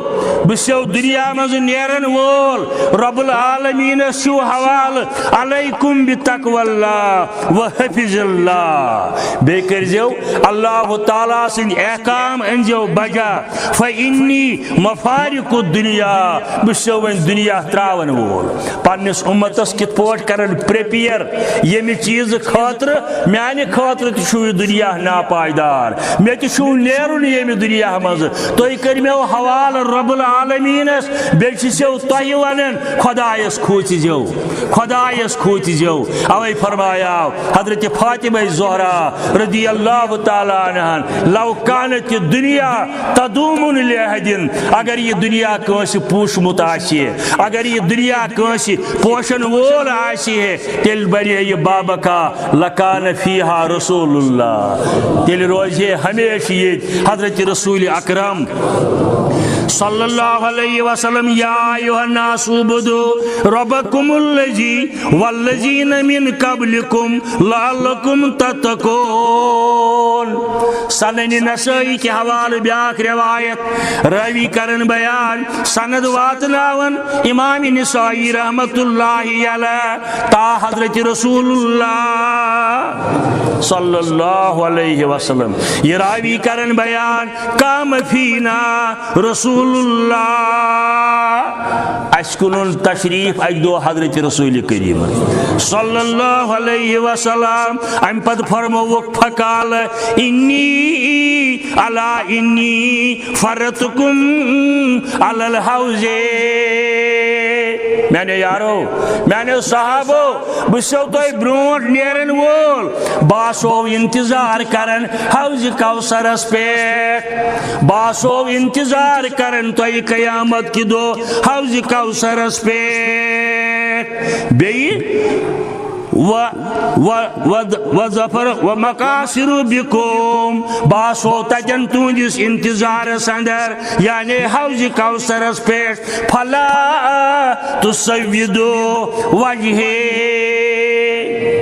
بہٕ چھُسو دُنیا منٛز نیرن وول، رب العالمینس چھُو حوالہٕ، علیکم بتقوی اللہ و حفظ اللہ۔ بیٚیہِ کٔرۍزیو اللہ تعالیٰ سٕنٛدۍ احکام أنۍزیو بجا۔ فإنی مفارق الدنیا، بہٕ چھُسو وۄنۍ دُنیا ترٛاوَن وول۔ پنٛنِس اُمتَس کِتھ پٲٹھۍ کَرَن prepare ییٚمہِ چیٖزٕ خٲطرٕ، میٛانہِ خٲطرٕ تہِ چھُ یہِ دُنیا ناپایدار، مےٚ تہِ چھُ نیرُن ییٚمہِ دُنیا منٛزٕ۔ تُہۍ کٔرۍ مےٚ حوالہٕ رب العالمینس، بیٚیہِ چھِسو تۄہہِ ونان، خۄدایس کھوٗژِزیو، خۄدایس کھوٗژِزیو۔ اوے فرمایاو حضرت فاطمہ زہرا رضی اللہ تعالیٰ عنہن، لو کانت الدنیا تدوم لأحد، اگر یہِ دُنیا کٲنٛسہِ پوٗشمُت آسہِ ہے، اگر یہِ دُنیا کٲنٛسہِ پوشن وول آسہِ ہے، تیٚلہِ بنہِ ہے یہِ بابہ کا لکان فیہا رسول اللہ، تیٚلہِ روزِ ہے ہمیشہٕ ییٚتہِ حضرت رسول اکرم صلی اللہ علیہ وسلم۔ یا ایھا الناس اعبدوا ربکم الذی والذین من قبلکم لعلکم تتقون۔ سنن نسائی کہِ حوالہٕ بیاکھ روایت، راوی کرن بیان، سند واتناون امام نسائی رحمت اللہ علیہ تا حضرت رسول اللہ صلی اللہ علیہ وسلم۔ یہ راوی کرن بیان، قام فینا رسول اللہ، اسہِ کُن اوٚن تشریف اکہِ دۄہ حضرت رسول کریم صلی اللہ علیہ وسلم۔ امہِ پتہٕ فرمووُکھ، فقال انی الا انی فرطکم علی الحوض۔ میانیو یارو، میانیو صحابو، بہٕ چھُسو تۄہہِ برونٛٹھ نیرن وول، بہٕ آسو انتظار کران حوض کوثرس پٮ۪ٹھ، بہٕ آسو انتظار کران تۄہہِ قیامت کہِ دۄہ حوض کوثرس پٮ۪ٹھ۔ بیٚیہِ و و و و ظفر و مقاصر بکم، بہٕ آسو تتٮ۪ن تُہنٛدِس انتظارس اندر، یعنی حوض کوثرس پٮ۪ٹھ۔ فلا تسودوا وجہی،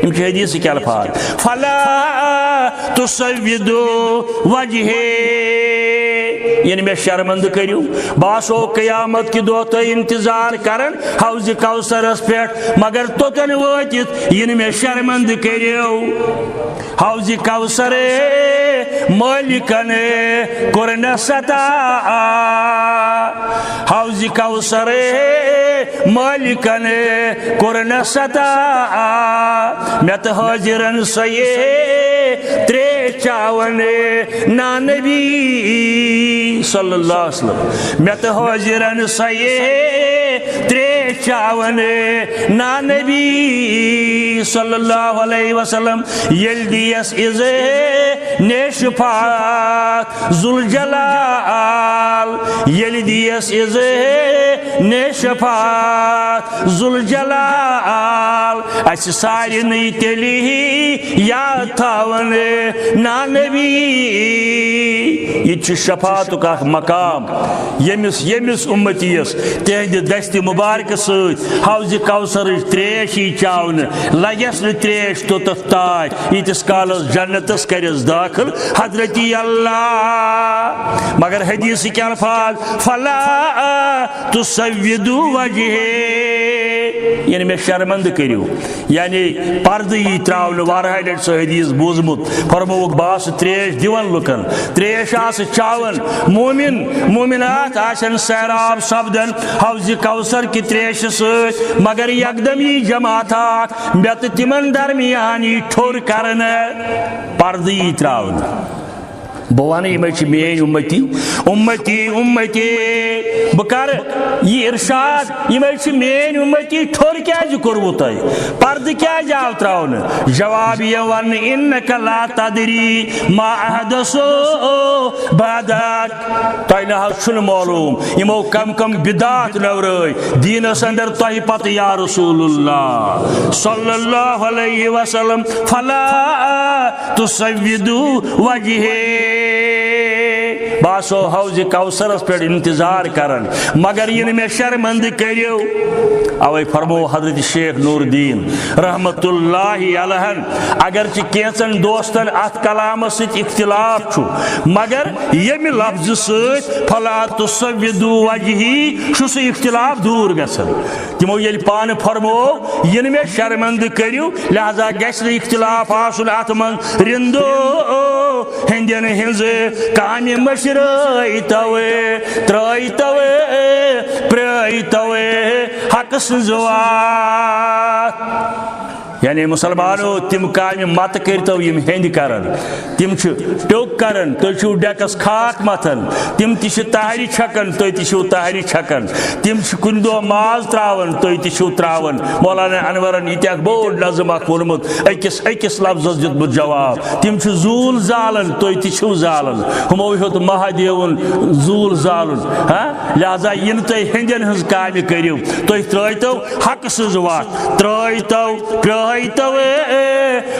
یِم چھِ حدیثٕکۍ الفاظ۔ فلا تسودوا وجہی، یعنی مےٚ شرمندٕ کٔرِو، بہٕ آسو قیامت کہِ دۄہ تۄہہِ انتظار کران حوض کوثرس پٮ۪ٹھ، مگر توٚتن وٲتِتھ یِنہٕ مےٚ شرمندٕ کٔرِو۔ حوض کوثر مٲلِکن کوٚر نہٕ سطا، حوض کوثر مٲلِکن کوٚر نہٕ سطا، مےٚ تہٕ حٲضِرن سۄیے ترٛیش چاوان نا نبی صلی اللہ علیہ وسلم، مےٚ تہٕ حٲضِرن سۄیے ترٛیش چاوان نا نبی صلی اللہ علیہ وسلم۔ ییٚلہِ دِیَس اِذنِ شفاعت ذوالجلال، ییٚلہِ دِیَس اِذنِ شفاعت ذوالجلال، اَسہِ سارنٕے تیٚلی یاد تھاوان نا نبی۔ یہِ تہِ چھُ شفاعتُک اکھ مقام، ییٚمِس، ییٚمِس اُمتی یَس تِہنٛدِ دستِ مبارکہٕ سۭتۍ حوضِ کوثرٕچ ترٛیش یی چاونہٕ، لگٮ۪س نہٕ ترٛیش توٚتتھ تاج، ییٖتِس کالس جنتس کرٮ۪س دٲخل حضرتی اللہ۔ مگر حدیثٕکۍ الفاظ، فلا تسودوا وجہی، یعنی مےٚ شرمندٕ کٔرِو، یعنی پردٕ یی تراونہٕ۔ واریاہ لٹہِ سُہ حدیث بوٗزمُت، فرمووُکھ، بہٕ آسہٕ تریش دِوان لُکن، تریش آسہٕ چاوان۔ مومن، مومنات آسن سیراب سپدان حوض کوثر کہِ تریشہِ سۭتۍ، مگر یکدم یی جماعت اکھ، مےٚ تہٕ تِمن درمیان یی ٹھوٚر کرنہٕ۔ پردٕ یی تراونہٕ۔ بہٕ وَنہٕ، یِمَے چھِ میٛٲنۍ اُمتی، اُمتی، اُمتی۔ بہٕ کَرٕ یہِ اِرشاد، یِمَے چھِ میٛٲنۍ اُمتی، ٹھوٚر کیٛازِ کوٚروٕ تۄہہِ؟ پردٕ کیٛازِ آو ترٛاونہٕ؟ جواب یہِ وَنہٕ، "اِنَّکَ لا تَدْرِی ما اَحْدَثُوا بَعْدَک۔" تۄہہِ نہ حظ چھُنہٕ معلوٗم، یِمو کم کم بدعات نٔورٲے دیٖنَس اندر تۄہہِ پتہٕ، یا رسول اللہ صلی اللہ علیہ وسلم، فلا تسودوا وجهی۔ بہٕ آسو حوض کوثرس پٮ۪ٹھ انتظار کران، مگر یِنہٕ مےٚ شرمندٕ کٔرِو۔ اوے فرموو حضرت شیخ نور الدین رحمت اللہ علیہن، اگرچہ کینٛژن دوستن اتھ کلامس سۭتۍ اختلاف چھُ، مگر ییٚمہِ لفظہٕ سۭتۍ فلا تسودوا وجهی چھُ سُہ اختلاف دوٗر گژھان۔ تِمو ییٚلہِ پانہٕ فرموو، یِنہٕ مےٚ شرمندٕ کٔرِو، لہذا گژھِ نہٕ اختلاف آسُن اتھ منٛز۔ رندو ہٕنٛدٮ۪ن ہٕنٛز کامہِ مٔشرٲیتو، ترٲیتو، پرٲیتو حق سٕنٛز وَتھ۔ یعنی مسلمانو، تِم کامہِ مت کٔرتو یِم ہیٚنٛدۍ کرن۔ تِم چھِ ٹیوٚک کران، تُہۍ چھِو ڈیکس خاک متھان۔ تِم تہِ چھِ تہرِ چھکان، تُہۍ تہِ چھِو تہرِ چھکان۔ تِم چھِ کُنہِ دۄہ ماز تراوان، تُہۍ تہِ چھِو تراوان۔ مولانا انورن یہِ تہِ اکھ بوٚڑ نظم اکھ ووٚنمُت، أکِس أکِس لفظس دیُتمُت جواب۔ تِم چھِ زوٗل زالان، تُہۍ تہِ چھِو زالان۔ ہُمو ہیوٚت مہادیوُن زوٗل زالُن۔ ہاں؟ لہذا یِنہٕ تُہۍ ہیٚنٛدٮ۪ن ہٕنٛز کامہِ کٔرِو، تُہۍ ترٲوتو حق سٕنٛز وَتھ، ترٲوتو، پرٲوتو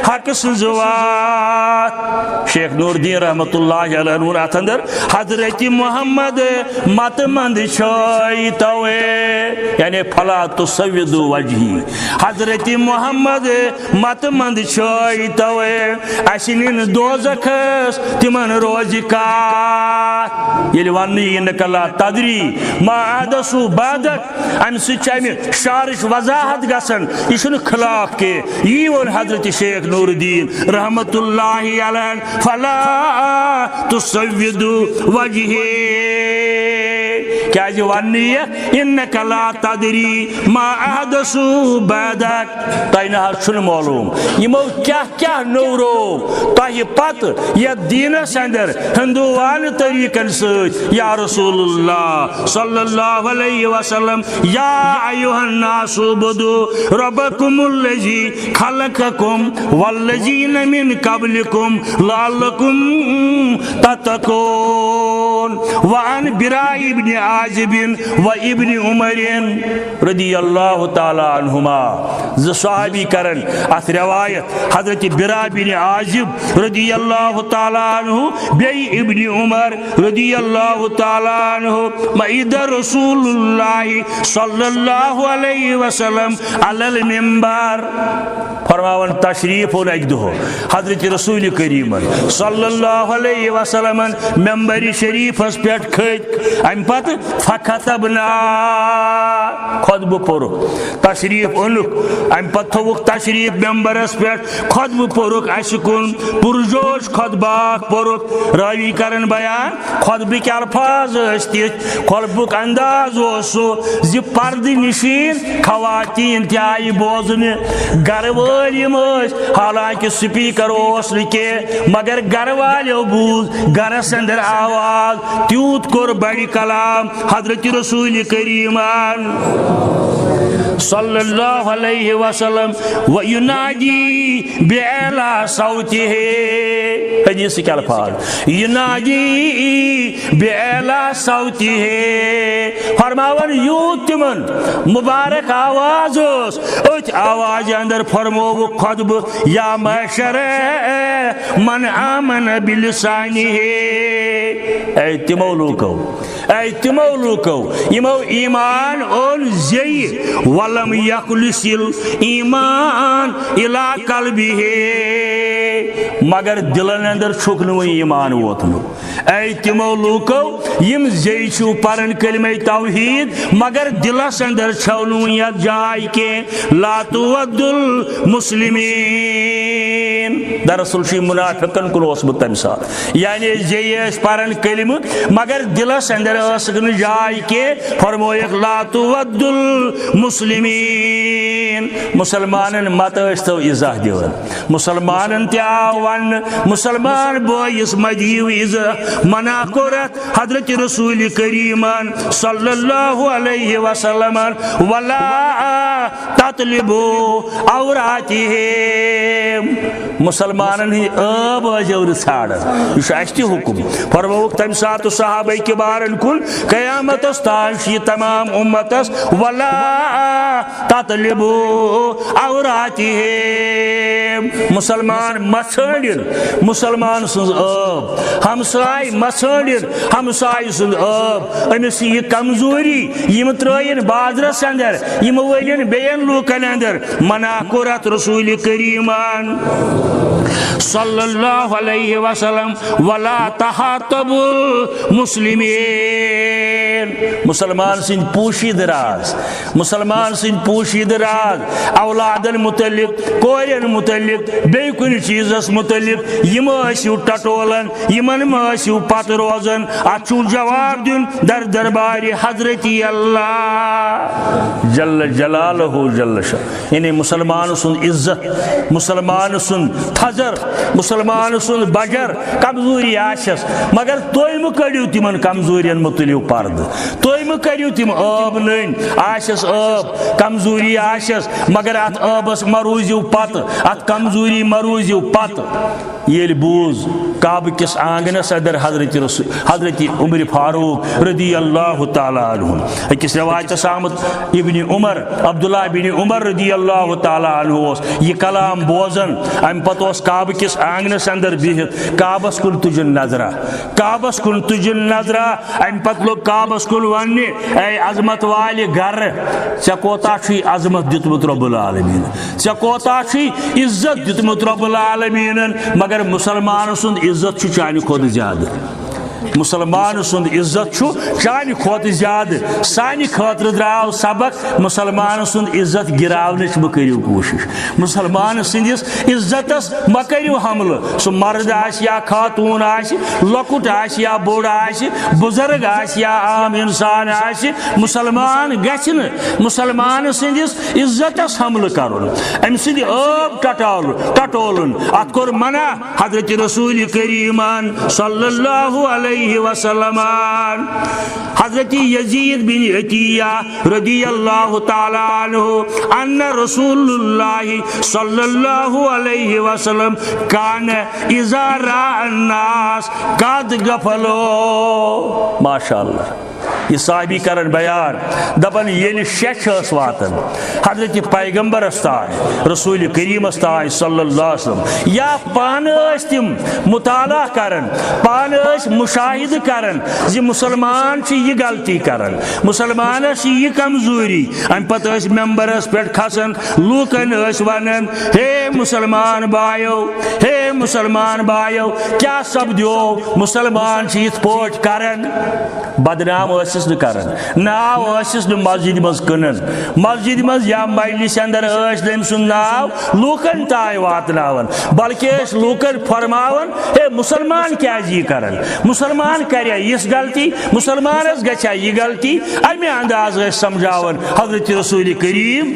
حق سٕنٛز وَتھ۔ شیخ نور الدین رحمت اللہ علیہ ووٚن اتھ اندر، حضرت محمد مت مند چھٲیتو، یعنی فلا تسودوا وجهی۔ حضرت محمد مت مند چھٲیتو، اسہِ نِن دوزخس تِمن روزِ کتھ۔ ییٚلہِ وننہٕ یی، "اِنَّکَ لا تَدْرِی ما اَحْدَثُوا بَعْدَک"، امہِ سۭتۍ چھِ امہِ شعرٕچ وضاحت گژھان، یہِ چھُنہٕ خلاف کینٛہہ۔ یی ووٚن حضرت شیخ نور الدین رحمت اللہ علیہ، "فلا تسودوا وجهی"۔ کیازِ وننہٕ یِیَکھ، "اِنَّکَ لا تَدْرِی ما اَحْدَثُوا بَعْدَک"۔ تۄہہِ نہ حظ چھُنہٕ معلوٗم، یِمو کیٛاہ کیٛاہ نوٚوروو تۄہہِ پتہٕ یتھ دیٖنس اندر ہندووانہٕ طریٖقن سۭتۍ۔ یا رسول اللہ صلی اللہ علیہ وسلم، یا ایھا الناس اعبدوا ربکم الذی خلقکم والذین من قبلکم لعلکم تتقون۔ وعن براء ابن عازب و ابن عمر رضی اللہ تعالی عنہما، زٕ صحابی کرن اتھ روایت، حضرت براء بن عازب رضی اللہ تعالی عنہ، بیٚیہِ ابن عمر رضی اللہ تعالی عنہ، مَعِدَ رسول اللہ صلی اللہ علیہ وسلم علی المنبر۔ فرماوان تشریف اوٚن اکہِ دۄہ حضرت رسول کریمن صلی اللہ علیہ وسلمن ممبر شریفس پٮ۪ٹھ کھٔتۍ، امہِ پتہٕ فخطبنا، خطبہٕ پوٚرُکھ۔ تشریف اوٚنُکھ، امہِ پتہٕ تھوٚوُکھ تشریف ممبرس پٮ۪ٹھ، خطبہٕ پوٚرُکھ اسہِ کُن، پُرجوش خطبہٕ اکھ پوٚرُکھ۔ راوی کرن بیان، خطبٕکۍ الفاظ ٲسۍ تِتھۍ، خطبُک انداز اوس سُہ زِ پردٕ نشین خواتین تہِ آیہِ بوزنہٕ۔ گرٕ وٲلۍ یِم ٲسۍ، حالانکہ سپیکر اوس نہٕ کینٛہہ، مگر گرٕ والیو بوٗز گرس اندر آواز۔ تیوٗت کوٚر بڑِ کلام حضرت رسول کریمن صلی اللہ علیہ وسلم، و ینادی بِاعلیٰ صوتہ، حدیثٕکۍ الفاظ، ینادی بِاعلیٰ صوتہ، فرماوان یوٗت تِمن مبارک آواز اوس، أتھۍ آوازِ اندر فرمووُکھ خطبہٕ، یا معشر من آمن بلسانہ، اے تِمو لوٗکو، اے تِمو لوٗکو، یِمو ایمان اوٚن زیٚیہِ، ولم یخلص الایمان الی قلبہ، مگر دلن اندر چھُکھ نہٕ وُنہِ ایمان ووتمُت۔ اے تِمو لوٗکو، یِم زیٚیہِ چھِو پران کلمہ توحید، مگر دلس اندر چھَو نہٕ وُنہِ یتھ جاے کینٛہہ۔ لا تودُّ المسلمین۔ دراصل چھُ یہِ منافقن کُن اوسمُت تمہِ ساتہٕ۔ یعنی زیٚیہِ ٲسۍ پران کلمہٕ، مگر دلس اندر ٲسٕکھ نہٕ جاے کینٛہہ۔ فرمووُکھ، لا تودُّ المسلمین۔ مسلمانن مت ٲسۍ تو ایزا دِوان۔ مسلمانن تہِ آو وننہٕ، مسلمان بٲیِس مہ دِیِو ایزا۔ منع کوٚر اتھ حضرت رسول کریمن صلی اللہ علیہ وسلمن، ولا تطلبوا عوراتہم۔ مسلمانن ہٕنٛدۍ عٲب ٲسۍزیو نہٕ ژھانڈان۔ یہِ چھُ اَسہِ تہِ حُکُم۔ فرمووُکھ تَمہِ ساتہٕ صحابہ کبارن کُن، قیامتس تام چھُ یہِ تمام اُمتس، ولا تطلبوا عوراتہم۔ مسلمان مہ ژھٲنڈِن مسلمان سٕنٛز عٲب، ہمساے مہ ژھٲنڈِن ہمساے سٕنٛز عٲب۔ أمِس یہِ کمزوری، یِم ترٲیِن بازرس اندر، یِم ؤلِن بیٚین لوٗکن اندر۔ منع کوٚر اتھ رسول کریمن صلی اللہ علیہ وسلم، ولا تحابوا المسلمین۔ مسلمان سٕنٛدۍ پوشیدٕ راز، مسلمان سٕنٛدۍ پوشیدٕ راز، اولادن متعلق، کورٮ۪ن متعلق، بیٚیہِ کُنہِ چیٖزس متعلق، یِم ٲسِو ٹٹولان، یِمن مہ ٲسِو پتہٕ روزان۔ اتھ چھُو جواب دیُن در دربارِ حضرت اللہ جل جلالہ جل شان۔ یعنی مسلمان سُنٛد عزت، مسلمان سُنٛد تھزر، مسلمان سُنٛد بجر کمزوری آسٮ۪س، مگر تُہۍ مہٕ کٔڑِو تِمن کمزورین متعلق پردٕ۔ تُہۍ مہٕ کٔرِو تِم عٲب نٔنۍ۔ آسٮ۪س عٲب، کمزوری آسٮ۪س، مگر اتھ عٲبس مہ روٗزِو پتہٕ، اتھ کمزوری مہ روٗزِو پتہٕ۔ ییٚلہِ بوٗز کعبہٕ کِس آنگنس اندر حضرت رسول، حضرت عمر فاروق رضی اللہ تعالیٰ عنہ، أکِس رِوایتس آمُت، ابن عمر، عبداللہ بن عمر رضی اللہ تعالیٰ عنہ اوس یہِ کلام بوزان۔ امہِ پتہٕ اوس کعبہٕ کِس آنگنس اندر بِہِتھ کعبس کُن تُجن نظرہ، کعبس کُن تُجن نظرہ۔ امہِ پتہٕ لوٚگ کعبس کُن وننہِ، اے عظمت والہِ گرٕ، ژےٚ کوتاہ چھُے عظمت دیُتمُت رب العالمین؟ ژےٚ کوتاہ چھُے عزت دیُتمُت رب العالمینن؟ مگر مسلمان سُنٛد عزت چھُ چانہِ کھۄتہٕ زیادٕ۔ مسلمان سُنٛد عزت چھُ چانہِ کھۄتہٕ زیادٕ۔ سانہِ خٲطرٕ درٛاو سبق، مسلمان سُنٛد عزت گِراونٕچ مہٕ کٔرِو کوٗشِش۔ مسلمان سٕنٛدِس عزتس مہ کٔرِو حملہٕ۔ سُہ مرد آسہِ یا خاتوٗن آسہِ، لۄکُٹ آسہِ یا بوٚڑ آسہِ، بُزرگ آسہِ یا عام انسان آسہِ، مسلمان گژھِ نہٕ مسلمان سٕنٛدِس عزتس حملہٕ کرُن، أمۍ سٕنٛدِ عٲب ٹٹاول-، ٹٹولُن۔ اتھ کوٚر منع حضرت رسول کریمن صلی اللہ علیہ وسلمن۔ حضرت یزید بن عطیہ رضی اللہ تعالیٰ عنہ، ان رسول اللہ صلی اللہ علیہ وسلم کان اذا رأى الناس قد غفلوا۔ ماشاء اللہ۔ یہِ صحابی کرن بیان، دپان، ییٚلہِ شیٚچھ ٲس واتان حضرت پیغمبرس تام، رسول کریمس تام صلی اللہ علیہ وسلم، یا پانہٕ ٲسۍ تِم مطالعہ کران، پانہٕ ٲسۍ مشاہدٕ کران زِ مسلمان چھِ یہِ غلطی کران، مسلمانس چھِ یہِ کمزوری۔ امہِ پتہٕ ٲسۍ ممبرس پٮ۪ٹھ کھسان، لوٗکن ٲسۍ ونان، ہے مسلمان بایو، ہے مسلمان بایو، کیٛاہ سپدیو؟ مسلمان چھِ یِتھ پٲٹھۍ کران۔ بدنام ٲسِس نہٕ کران، ناو ٲسِس نہٕ مسجد منٛز کٕنان۔ مسجد منٛز یا مجلس اندر ٲسۍ نہٕ أمۍ سُنٛد ناو لوٗکن تام واتناوان، بلکہِ ٲسۍ لوٗکن فرماوان، ہے مسلمان کیٛازِ یہِ کران؟ مسلمان کریا یِژھ غلطی؟ مسلمانس گژھیا یہِ غلطی؟ امہِ انداز ٲسۍ سمجھاوان حضرت رسول کریم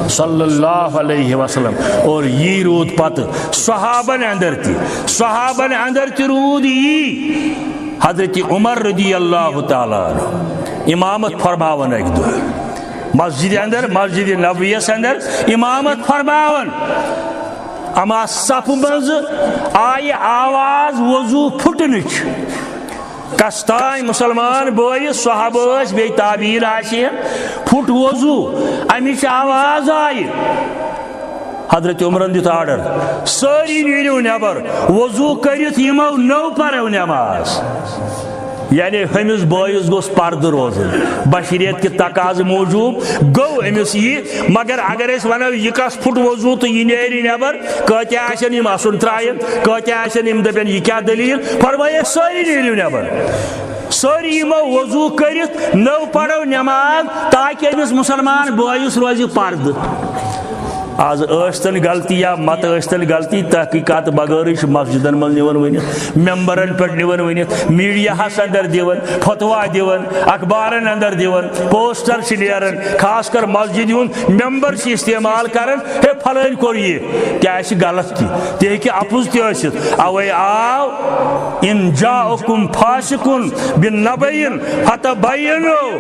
صلی اللہ علیہ وسلم۔ اور یی روٗد پتہٕ صحابن اندر تہِ، صحابن اندر تہِ روٗد یی۔ حضرت عمر رضی اللہ تعالیٰ عنہ امامت فرماوان اکہِ دۄہ مسجد اندر، مسجد نبویس اندر امامت فرماوان۔ اما صفہٕ منٛز آیہِ آواز وضو پھُٹنٕچ۔ کس تام مسلمان بٲیِس، صحابہٕ ٲسۍ، بیٚیہِ تابعین آسہِ، پھُٹ وضو، امِچ آواز آیہِ۔ حضرت عمرن دیُت آرڈر، سٲری نیٖرِو نٮ۪بر، وضو کٔرِتھ یِمو نٔو پرو نٮ۪ماز۔ یعنی ہُمِس بٲیِس گوٚژھ پردٕ روزُن۔ بشریت کہِ تقاضہٕ موٗجوٗب گوٚو أمِس یہِ، مگر اگر أسۍ ونو یہِ کس پھُٹ وضوٗ تہٕ یہِ نیرِ نٮ۪بر، کۭتیاہ آسن یِم اسُن ترٛایَن، کۭتیاہ آسن یِم دپن یہِ کیٛاہ دٔلیٖل؟ فرمٲیے سٲری نیٖرِو نٮ۪بر، سٲری یِمو وضوٗ کٔرِتھ نٔو پرو نٮ۪ماز، تاکہِ أمِس مسلمان بٲیِس روزِ پردٕ۔ از ٲسۍتن غلطی یا مت ٲسۍتن غلطی، تحقیقات بغٲرٕے چھِ مسجدن منٛز نِوان ؤنِتھ، ممبرن پٮ۪ٹھ نِوان ؤنِتھ، میڈیاہس اندر دِوان، فتوا دِوان، اخبارن اندر دِوان، پوسٹر چھِ نیران، خاص کر مسجد ہُنٛد ممبر چھِ استعمال کران، ہے پھلٲنۍ کوٚر یہِ، تہِ آسہِ غلط تہِ، تہِ ہیٚکہِ اپُز تہِ ٲسِتھ۔ اوے آو، ان جاءکم فاسق بنبأ فتبینوا،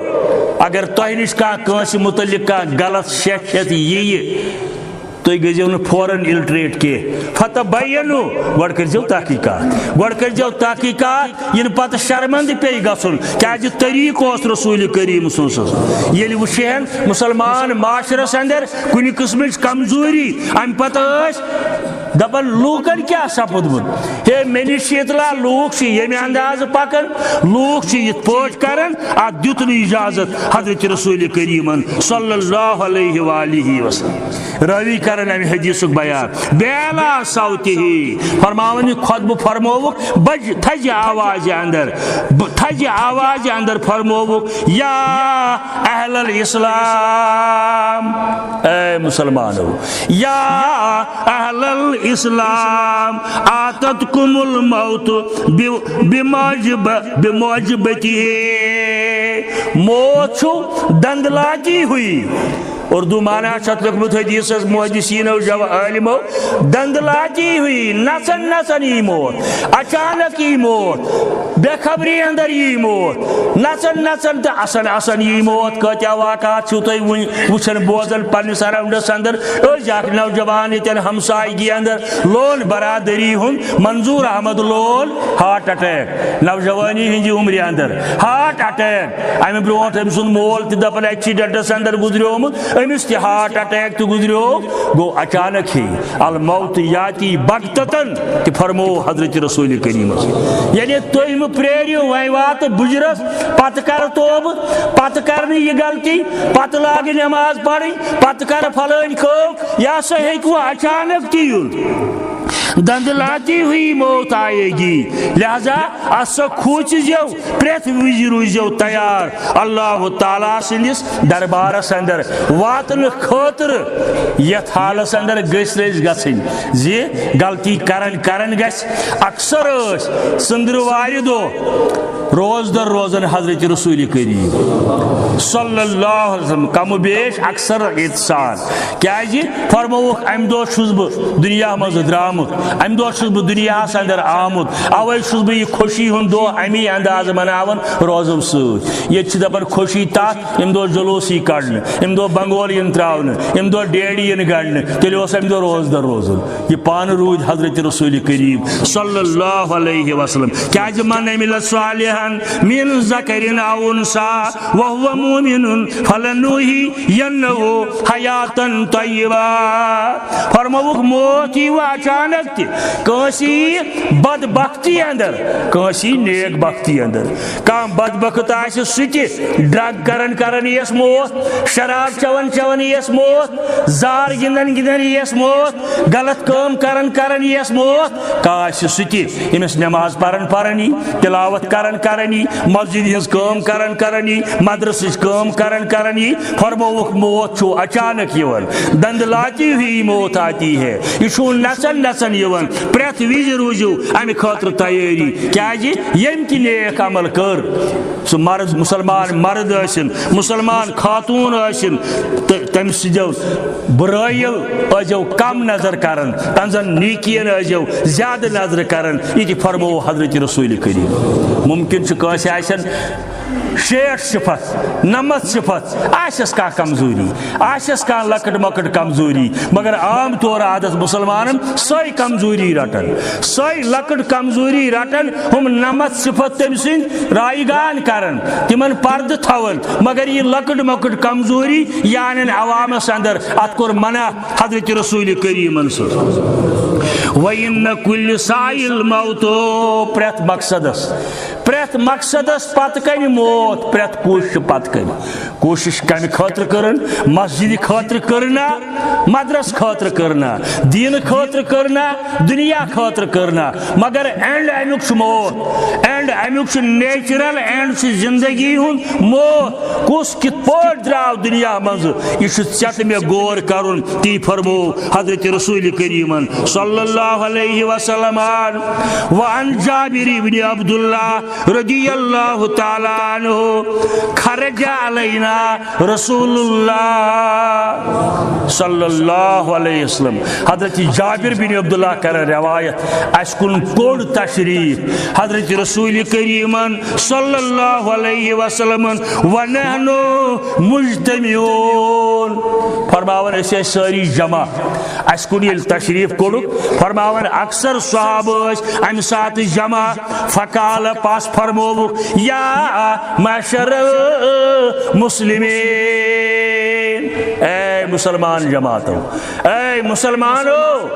اگر تۄہہِ نِش کانٛہہ کٲنٛسہِ متعلق کانٛہہ غلط شیخ ہیٚتھ یِیہِ، تُہۍ گٔژھزیو نہٕ فوراً اِلٹریٹ کینٛہہ۔ فتبینوا، گۄڈٕ کٔرۍزیو تحقیقات، گۄڈٕ کٔرۍزیو تحقیقات، یِنہٕ پتہٕ شرمندٕ پیٚیہِ گژھُن، کیازِ طریٖقہٕ اوس رسول کریم سُنٛد سُہ۔ ییٚلہِ وٕچھِ ہن مسلمان معاشرس اندر کُنہِ قٕسمٕچ کمزوری، امہِ پتہٕ ٲسۍ دپان لوٗکن کیٛاہ سپُدمُت؟ ہے، مےٚ نِش چھِ اطلاع، لوٗکھ چھِ ییٚمہِ اندازٕ پکان، لوٗکھ چھِ یِتھ پٲٹھۍ کران، اتھ دیُت نہٕ اجازت حضرت رسول کریمن صلی اللہ علیہ وآلہ وسلم۔ راوی کرن امہِ حدیثُک بیان، بِأعلیٰ صوتہ، فرماوان یہِ خطبہٕ فرمووُکھ بج تھزِ آوازِ اندر، ب-، تھزِ آوازِ اندر فرمووُکھ، یا اہل الاسلام، اے مسلمانو، یا اہل الاسلام، آتتکم الموت ب-، بموجب-، بموجبتہ، موت چھُ دندلاتی ہوئی۔ اردو معنی چھُ اتھ لیوٚکھمُت حدیثس محدثینو جوا-، عالمو، دندلاتی ہوئی، نژن نژن یی موت، اچانک یی موت، بے خبری اندر یی موت، نژن نژن تہٕ اسن اسن یی موت۔ کۭتیاہ واقعات چھِو تُہۍ وُنہِ وٕچھان بوزان پننِس سراؤنڈس اندر؟ أزۍ اکھ نوجوان ییٚتٮ۪ن ہمسایگی اندر لون برادری ہُنٛد منظور احمد لون ہارٹ اٹیک، نوجوانی ہٕنٛزِ عمرِ اندر ہارٹ اٹیک۔ امہِ برونٛٹھ أمۍ سُنٛد مول تہِ دپان ایکسیڈنٹس اندر گُزریومُت، أمِس تہِ ہارٹ اٹیک تہِ گُزریو۔ گوٚو اچانک ہی الموت یاتی بغتتن تہِ فرمو حضرت رسول کریمس۔ یعنی تُہۍ مہٕ پرٛٲرِو، وۄنۍ واتہٕ بُجرس، پتہٕ کرٕ توبہٕ، پتہٕ کرٕ نہٕ یہِ غلطی، پتہٕ لاگہٕ نٮ۪ماز پرٕنۍ، پتہٕ کرٕ فلٲنۍ کٲم، یہِ ہسا ہیٚکہِ وۄنۍ اچانک تہِ یُن۔ دندلاتی ہوئی موت آئے گی، لہذا اتھ سۭتۍ کھوٗژِزیو، پرٛٮ۪تھ وِزِ روٗزِو تیار اللہ تعالیٰ سٕنٛدِس دربارس اندر واتنہٕ خٲطرٕ۔ یتھ حالس اندر گٔژھۍ نہٕ أسۍ گژھٕنۍ زِ غلطی کرن کرن گژھِ۔ اکثر ٲسۍ ژٔنٛدٕر وارِ دۄہ روزدر روزان حضرت رسول کریم صلی اللہ علیہ وسلم، کم و بیش اکثر ییٚتہِ سان۔ کیازِ؟ فرمووُکھ، امہِ دۄہ چھُس بہٕ دُنیا منٛز درٛامُت، امہِ دۄہ چھُس بہٕ دُنیاہس اندر آمُت، اوے چھُس بہٕ یہِ خوشی ہُنٛد دۄہ امی اندازٕ مناوان روزو سۭتۍ۔ ییٚتہِ چھِ دپان خوشی تتھ، امہِ دۄہ جلوس یی کڑنہٕ، امہِ دۄہ بنگول یِن تراونہٕ، امہِ دۄہ ڈیڈی یِن گنڈنہٕ، تیٚلہِ اوس امہِ دۄہ روزدر روزُن۔ یہِ پانہٕ روٗدۍ حضرت رسول کریم صلی اللہ علیہ وسلم۔ کیازِ من عمل صالحا من ذکر او انثی وهو مؤمن فلنحیینہ حیاتا طیبہ۔ فرمووُکھ، موت یی وۄنۍ اچانک تہِ، کٲنٛسہِ یی بدبختی اندر، کٲنٛسہِ یی نیک بختی اندر۔ کانٛہہ بدبخت آسہِ سُہ تہِ، ڈرگ کران کران یِیَس موت، شراب چٮ۪وان چٮ۪وان یِیَس موت، زار گِنٛدان گِنٛدان یِیَس موت، غلط کٲم کران کران یِیَس موت۔ کانٛہہ آسہِ سُہ تہِ، ییٚمِس نماز پران پران یی، تلاوت کران کران یی، مسجد ہٕنٛز کٲم کران کران یی، مدرسٕچ کٲم کران کران یی۔ فرمووُکھ، موت چھُ اچانک یِوان، دندلاتی ہوئی موت آتی ہے۔ یہِ چھُ نژان نژان یِوان۔ پرٛٮ۪تھ وِزِ روٗزِو امہِ خٲطرٕ تیٲری، کیازِ ییٚمۍ تہِ نیک عمل کٔر، سُہ مرد، مسلمان مرد ٲسِن، مسلمان خاتوٗن ٲسِن، تہٕ تٔمۍ سٕنٛدیو بُرٲیو ٲسۍزیو کم نظر کران، تہنٛزن نیکین ٲسۍزیو زیادٕ نظرِ کران۔ یہِ تہِ فرموو حضرت رسول کریم۔ ممکن چھُ کٲنٛسہِ آسن شیٹھ صفت، نمتھ صفت، آسٮ۪س کانٛہہ کمزوری، آسٮ۪س کانٛہہ لۄکٕٹ مۄکٕٹ کمزوری، مگر عام طور عادت مسلمانن سۄے کمزوری رٹان، سۄے لۄکٕٹ کمزوری رٹان، ہُم نمتھ صفت تٔمۍ سٕنٛدۍ رایگان کران، تِمن پردٕ تھاوان، مگر یہِ لۄکٕٹ مۄکٕٹ کمزوری یہِ انن عوامس اندر، اتھ کوٚر منع حضرت رسول کریمن سۭتۍ۔ وَإِنَّ كُلِّ سَعْيٍ مَوْتُ، پرٛٮ۪تھ مقصدس، پرٛٮ۪تھ مقصدس پتہٕ کنہِ موت، پرٛٮ۪تھ کوٗششہِ پتہٕ کنہِ۔ کوٗشش کمہِ خٲطرٕ کٔرٕن؟ مسجدِ خٲطرٕ کٔرٕنا، مدرس خٲطرٕ کٔرٕنا، دیٖنہٕ خٲطرٕ کٔرٕنا، دُنیا خٲطرٕ کٔرٕنا، مگر اینڈ امیُک چھُ موت۔ اینڈ امیُک چھُ نیچرل اینڈ، چھُ زندگی ہُنٛد موت۔ کُس کِتھ پٲٹھۍ درٛاو دُنیا منٛزٕ؟ یہِ چھُ ژےٚ تہٕ مےٚ غور کرُن۔ تی فرموو حضرت رسول کریمن صلی اللہ علیہ وسلم۔ وعن جابر ابن عبداللہ رضی اللہ تعالیٰ عنہ، خرج علینا رسول اللہ صلی اللہ علیہ وسلم۔ حضرت جابر بن عبداللہ کران روایت، اسہِ کُن کوٚڑ تشریف حضرت رسول کریمن صلی اللہ علیہ وسلم، ونحن مجتمعون، فرماوان أسۍ ٲسۍ سٲری جمع۔ اسہِ کُن ییٚلہِ تشریف کوٚڑُکھ، فرماوان اکثر صحابہٕ ٲسۍ امہِ ساتہٕ جمع۔ فقال، پس فرمووُکھ، یا معشر المسلمین، اے مسلمان جماعتو، اے مسلمانو۔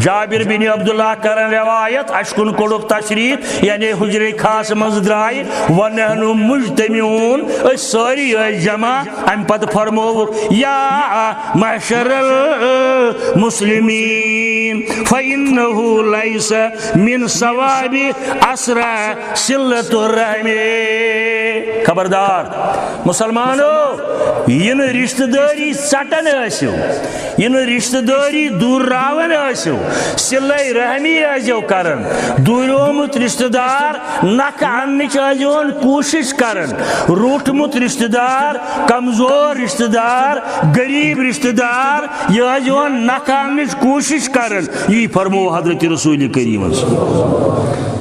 جابر بن عبداللہ کران روایت، اسہِ کُن کوٚڑُکھ تشریف، یعنی حجرے خاص منٛز درٛاے، ونحن مجتمعون، أسۍ سٲری ٲسۍ جمع۔ امہِ پتہٕ فرمووُکھ، یا معشر المسلمین، فإنه ليس من ثواب أسرى صلة الرحم۔ خبردار مسلمانو، یہِ نہٕ رشتہٕ دٲری ژٹان ٲسِو، یہِ نہٕ رشتہٕ دٲری دوٗراوان ٲسِو، صلہ رحمی ٲسۍزیو کران۔ دوٗریومُت رشتہٕ دار نکھٕ اننٕچ ٲسۍزیون کوٗشش کران۔ روٗٹھمُت رشتہٕ دار، کمزور رشتہٕ دار، غریب رشتہٕ دار، یہِ ٲسۍزیون نکھٕ اننٕچ کوٗشش کران۔ یی فرموو حضرت رسول کریمن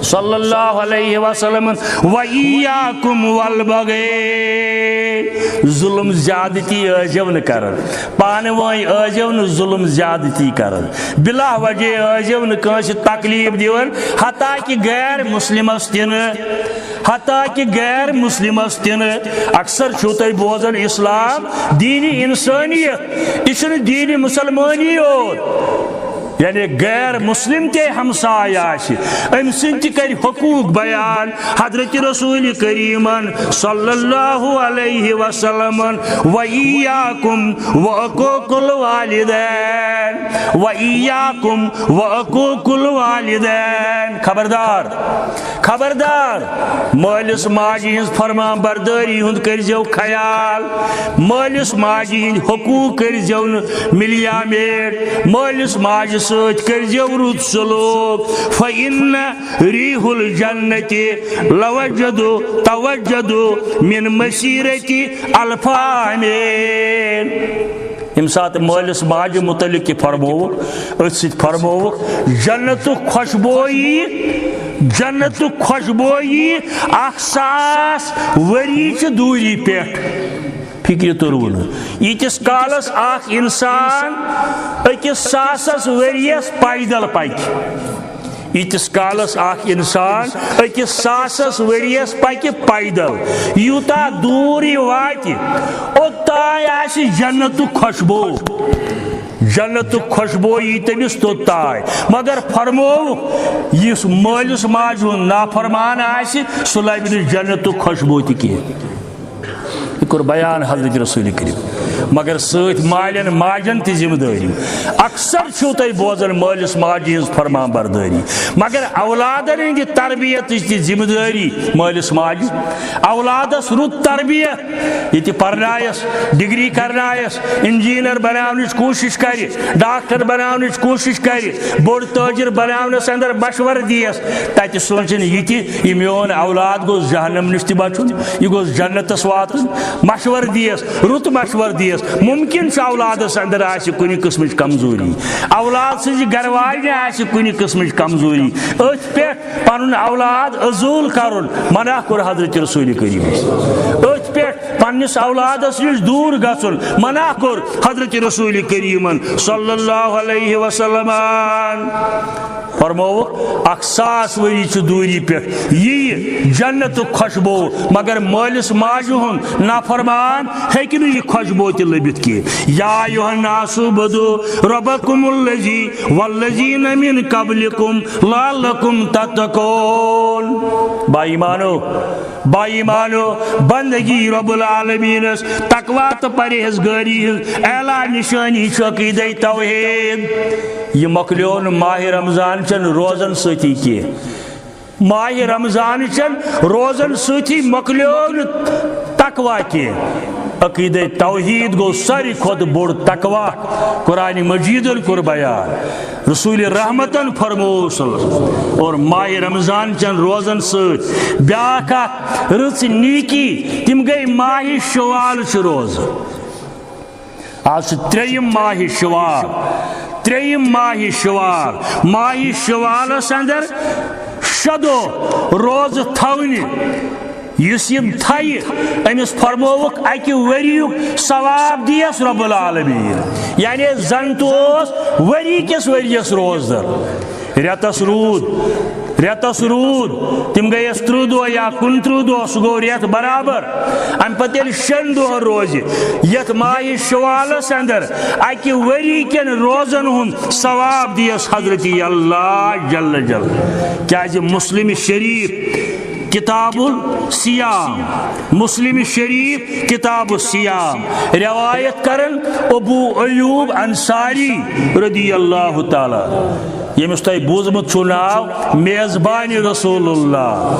صلی اللہ علیہ وسلم۔ وإياكم والبغي، ظلم زیادتی ٲسۍزیو نہٕ کران، پانہٕ وٲنۍ ٲسۍزیو نہٕ ظلم زیادتی کران، بلا وجہ ٲسۍزیو نہٕ کٲنٛسہِ تکلیف دِوان، حتیٰ کہ غیر مسلمس تہِ نہٕ۔ حتیٰ کہ غیر مسلمس تہِ نہٕ۔ اکثر چھُو تُہۍ بوزان اسلام دین انسانیت، یہِ چھُنہٕ دین مسلمانی یوت۔ یعنی غیر مسلم تہِ ہمسایہِ آسہِ، أمۍ سٕنٛدۍ تہِ کرِ حقوق بیان۔ حضرت رسول کریمن صلی اللہ علیہ وسلمن، وإياكم وعقوق الوالدين، وإياكم وعقوق الوالدين۔ خبردار، خبردار، مٲلِس ماجہِ ہٕنٛز فرمان بردٲری ہُنٛد کٔرۍزیو خیال۔ مٲلِس ماجہِ ہٕنٛدۍ حقوٗق کٔرۍزیو نہٕ مِلیامیٹ۔ مٲلِس ماجہِ سۭتۍ کٔرۍزیو رُت سلوٗک۔ فإن ريح الجنة لوجد توجد من مسيرة ألف عام۔ ییٚمہِ ساتہٕ مٲلِس ماجہِ مُتعلِق یہِ فرمووُکھ، أتھۍ سۭتۍ فرمووُکھ، جنتُک خۄشبویی، جنتُک خۄشبویی اکھ ساس ؤری چھِ دوٗری پٮ۪ٹھ۔ فِکرِ توٚروٕ نہٕ۔ ییٖتِس کالس اکھ انسان أکِس ساسس ؤرِیس پیدل پکہِ، ییٖتِس کالس اکھ انسان أکِس ساسس ؤرِیس پکہِ پیدل، یوٗتاہ دوٗر یہِ واتہِ، اوٚتام آسہِ جنتُک خۄشبو۔ جنتُک خۄشبو یی تٔمِس توٚتام۔ مگر فرمووُکھ، یُس مٲلِس ماجہِ ہُنٛد نافرمان آسہِ، سُہ لبہِ نہٕ جنتُک خۄشبو تہِ کینٛہہ۔ یہِ کوٚر بیان حضرت رسول کریم۔ مگر سۭتۍ مالٮ۪ن ماجن تہِ ذمہٕ دٲری۔ اکثر چھِو تُہۍ بوزان مٲلِس ماجہِ ہٕنٛز فرمان بردٲری، مگر اولادن ہٕنٛدِ تربیتٕچ تہِ ذمہٕ دٲری مٲلِس ماجہِ۔ اولادس رُت تربیت، یہِ تہِ پرنایس، ڈگری کرنایس، انجینئر بناونٕچ کوٗشش کرِ، ڈاکٹر بناونٕچ کوٗشش کرِ، بوٚڑ تٲجر بناونس اندر مشورٕ دِیس، تتہِ سونٛچن یہِ تہِ، یہِ میون اولاد گوٚژھ جہنم نِش تہِ بچُن، یہِ گوٚژھ جنتس واتُن۔ مشورٕ دِیس، رُت مشورٕ دِیس۔ ممکن چھُ اولادس اندر آسہِ کُنہِ قٕسمٕچ کمزوری، اولاد سٕنٛزِ گرٕ واجنہِ آسہِ کُنہِ قٕسمٕچ کمزوری، أتھۍ پٮ۪ٹھ پنُن اولاد عزول کرُن منع کوٚر حضرت رسول کریمس۔ أتھۍ پٮ۪ٹھ پننِس اولادس نِش دوٗر گژھُن منع کوٚر حضرت رسول کریمن صلی اللہ علیہ وسلمن۔ فرمووُکھ، اکھ ساس ؤری چھُ دوٗری پٮ۪ٹھ یِیہِ جنتُک خوشبو، مگر مٲلِس ماجہِ ہُنٛد نافرمان ہیٚکہِ نہٕ یہِ خوشبو تہِ لٔبِتھ کینٛہہ۔ یا ایھا الناس اعبدوا ربکم الذی والذین من قبلکم لعلکم تتقون۔ با ایمانو، با ایمانو، بندگی رب العالمینس، تقوی تہٕ پرہیزگٲری ہٕنٛز اعلیٰ نشٲنی چھُ عقیدے توحید۔ یہِ مۄکلیو نہٕ ماہِ رمضان چٮ۪ن روزن سۭتی کینٛہہ۔ ماہِ رمضان چٮ۪ن روزن سۭتی مۄکلیو نہٕ تقوی کینٛہہ۔ عقیدے توحید گوٚو ساروی کھۄتہٕ بوٚڑ تقوی۔ قرآن مجیدن کوٚر بیان، رسول رحمتن فرموو صلی اللہ علیہ وسلم۔ اور ماہِ رمضان چٮ۪ن روزن سۭتۍ بیاکھ اکھ رٕژ نیکی، تِم گٔے ماہِ شوال چہِ روزٕ۔ آز چھُ ترٛیٚیِم ماہِ شوال، ترٛیٚیِم ماہِ شوال، ماہِ شوالس اندر شےٚ دۄہ روزٕ تھاونہِ۔ یُس یِم تھایہِ، أمِس فرمووُکھ اَکہِ ؤریُک ثواب دِیَس رب العالمین۔ یعنی زن تہِ اوس ؤری کِس ؤریَس روزدر۔ رٮ۪تس روٗد، رٮ۪تس روٗد، تِم گٔیَس ترٕٛہ دۄہ یا کُنترٕٛہ دۄہ، سُہ گوٚو رٮ۪تھ برابر۔ اَمہِ پتہٕ ییٚلہِ شٮ۪ن دۄہن روزِ، یَتھ ماہِ شوالس اندر اَکہِ ؤری کٮ۪ن روزن ہُنٛد ثواب دِیَس حضرت اللہ جل جل۔ کیازِ مسلم شریف کتاب الصیام، مسلم شریف کتاب الصیام، روایت کرن ابو ایوب انصاری رضی اللہ تعالیٰ، ییٚمِس تۄہہِ بوٗزمُت چھُو ناو میزبان رسول اللہ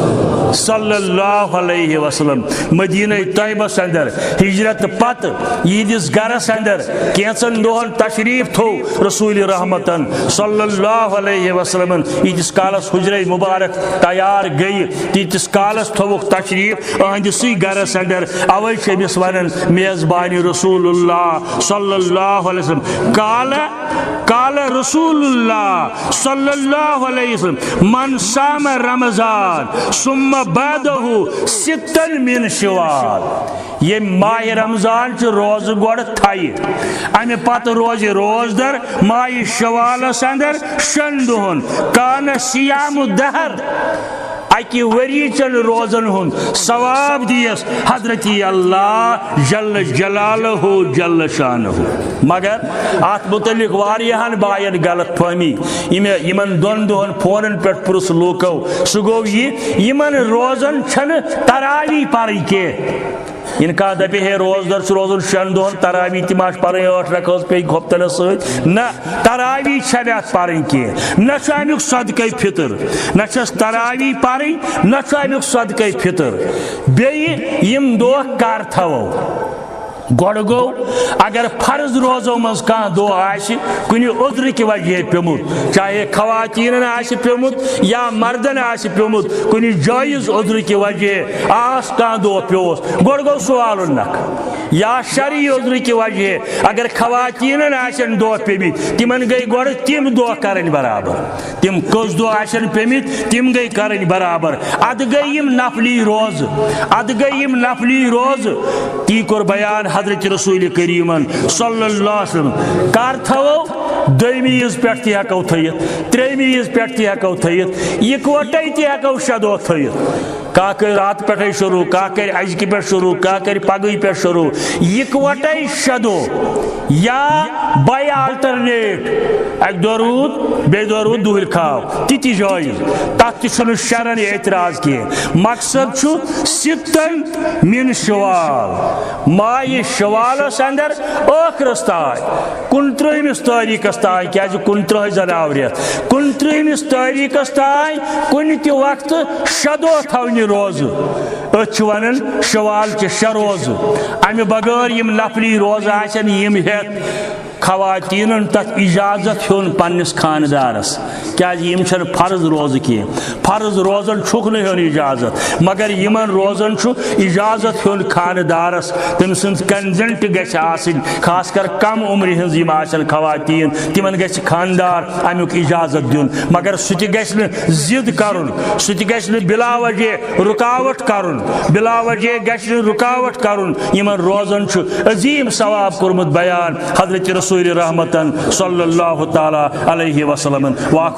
صلی اللہ علیہ وسلم، مدینہ طیبس اندر ہجرت پتہٕ یِہنٛدِس گرس اندر کینٛژن دۄہن تشریف تھوو رسول رحمتن صلی اللہ علیہ وسلمن۔ ییٖتِس کالس حجرے مبارک تیار گٔیہِ، تیٖتِس کالس تھووُکھ تشریف أہنٛدِسٕے گرس اندر۔ اوے چھِ أمِس ونان میزبان رسول اللہ صلی اللہ علیہ وسلم۔ قال، قال رسول اللہ صلی اللہ علیہ وسلم، من صام رمضان ثم بعده ستا من شوال۔ ییٚمۍ ماہِ رمضان چہِ روزٕ گۄڈٕ تھایہِ، امہِ پتہٕ روزِ روزدر ماہِ شوالس اندر شٮ۪ن دۄہن، کان صیام الدہر، اکہِ ؤری چٮ۪ن روزن ہُنٛد ثواب دِیَس حضرت اللہ جل جلالہ جل شانہ۔ مگر اتھ متعلق واریاہن باین غلط فہمی۔ یِم، یِمن دۄن دۄہن فونن پٮ۪ٹھ پرُژھ لوٗکو، سُہ گوٚو یہِ، یِمن روزن چھنہٕ تراویح پرٕنۍ کینٛہہ۔ یِنہٕ کانٛہہ دَپہِ، ہے، روزدر چھُ روزُن شٮ۪ن دۄہَن، تراویح تہِ ما چھِ پَرٕنۍ ٲٹھ رکٲژ پیٚیہِ خۄفتَنَس سۭتۍ؟ نہ، تراویح چھَنہٕ اَتھ پَرٕنۍ کینٛہہ۔ نہ چھُ اَمیُک صدقے فطر، نہ چھَس تراویح پَرٕنۍ، نہ چھُ اَمیُک صدقے فطر۔ بیٚیہِ یِم دۄہ کَر تھاوو؟ گۄڈٕ گوٚو، اگر فرض روزو منٛز کانٛہہ دۄہ آسہِ، کُنہِ عذرٕ کہِ وجہ پیوٚمُت، چاہے خواتیٖنَن آسہِ پیوٚمُت یا مردَن آسہِ پیوٚمُت، کُنہِ جٲیِز عذرٕ کہِ وجہ آس کانٛہہ دۄہ پیوٚوُس، گۄڈٕ گوٚو سُہ والُن نکھٕ۔ یا شرعی عذرٕ کہِ وجہ اگر خواتیٖنَن آسن دۄہ پیٚمٕتۍ، تِمَن گٔے گۄڈٕ تِم دۄہ کَرٕنۍ برابر۔ تِم کٔژ دۄہ آسن پیٚمٕتۍ، تِم گٔے کَرٕنۍ برابر۔ اَدٕ گٔے یِم نفلی روزٕ، اَدٕ گٔے یِم نفلی روزٕ۔ تی کوٚر بیان حضرت رسول کریٖمن صلی اللہ علیہ وسلم۔ کر تھاوو؟ دوٚیمہِ عیٖز پٮ۪ٹھ تہِ ہٮ۪کو تھٲیِتھ، ترٛیٚیمہِ عیٖز پٮ۪ٹھ تہِ ہٮ۪کو تھٲیِتھ، یِکوَٹَے تہِ ہٮ۪کو شےٚ دۄہ تھٲیِتھ۔ کانٛہہ کَرِ راتہٕ پٮ۪ٹھَے شروٗع، کانٛہہ کَرِ اَزِکہِ پٮ۪ٹھ شروٗع، کانٛہہ کَرِ پَگہٕے پٮ۪ٹھ شروٗع۔ یِکوَٹَے شےٚ دۄہ یا by alternate، اَکہِ دۄہ روٗد، بیٚیہِ دۄہ روٗد دُہٕلۍ کھاو، تہِ تہِ جٲیِز۔ تَتھ تہِ چھُنہٕ شرعن اعتراض کینٛہہ۔ مقصد چھُ سِتَن من شوال، ماہِ شوالَس اندر ٲخرس تام، کُنترٛہمِس تٲریٖخَس تام، کیٛازِ کُنترٛہَے زَن آو رٮ۪تھ، کُنترٛہمِس تٲریٖخَس تام کُنہِ تہِ وقتہٕ شےٚ دۄہ تھاونہِ روزٕ۔ أتھۍ چھِ وَنان شوال چہِ شےٚ روزٕ۔ اَمہِ بغٲر یِم نفلی روزٕ آسن، یِم ہٮ۪تھ خواتینن تتھ اجازت ہیوٚن پننِس خاندارس، کیازِ یِم چھنہٕ فرض روزٕ کینٛہہ۔ فرض روزن چھُکھ نہٕ ہیوٚن اجازت، مگر یِمن روزن چھُ اجازت ہیوٚن خاندارس۔ تٔمۍ سٕنٛز کنزنٹ گژھِ آسٕنۍ، خاص کر کم عمرِ ہٕنٛز یِم آسن خواتین، تِمن گژھِ خاندار امیُک اجازت دیُن، مگر سُہ تہِ گژھِ نہٕ ضد کرُن، سُہ تہِ گژھِ نہٕ بلا وجہ رکاوٹ کرُن، بلا وجہ گژھِ نہٕ رکاوٹ کرُن۔ یِمن روزن چھُ عظیم ثواب کوٚرمُت بیان حضرت رسول رحمتن صلی اللہ تعالیٰ علیہ وسلمن۔ وآخر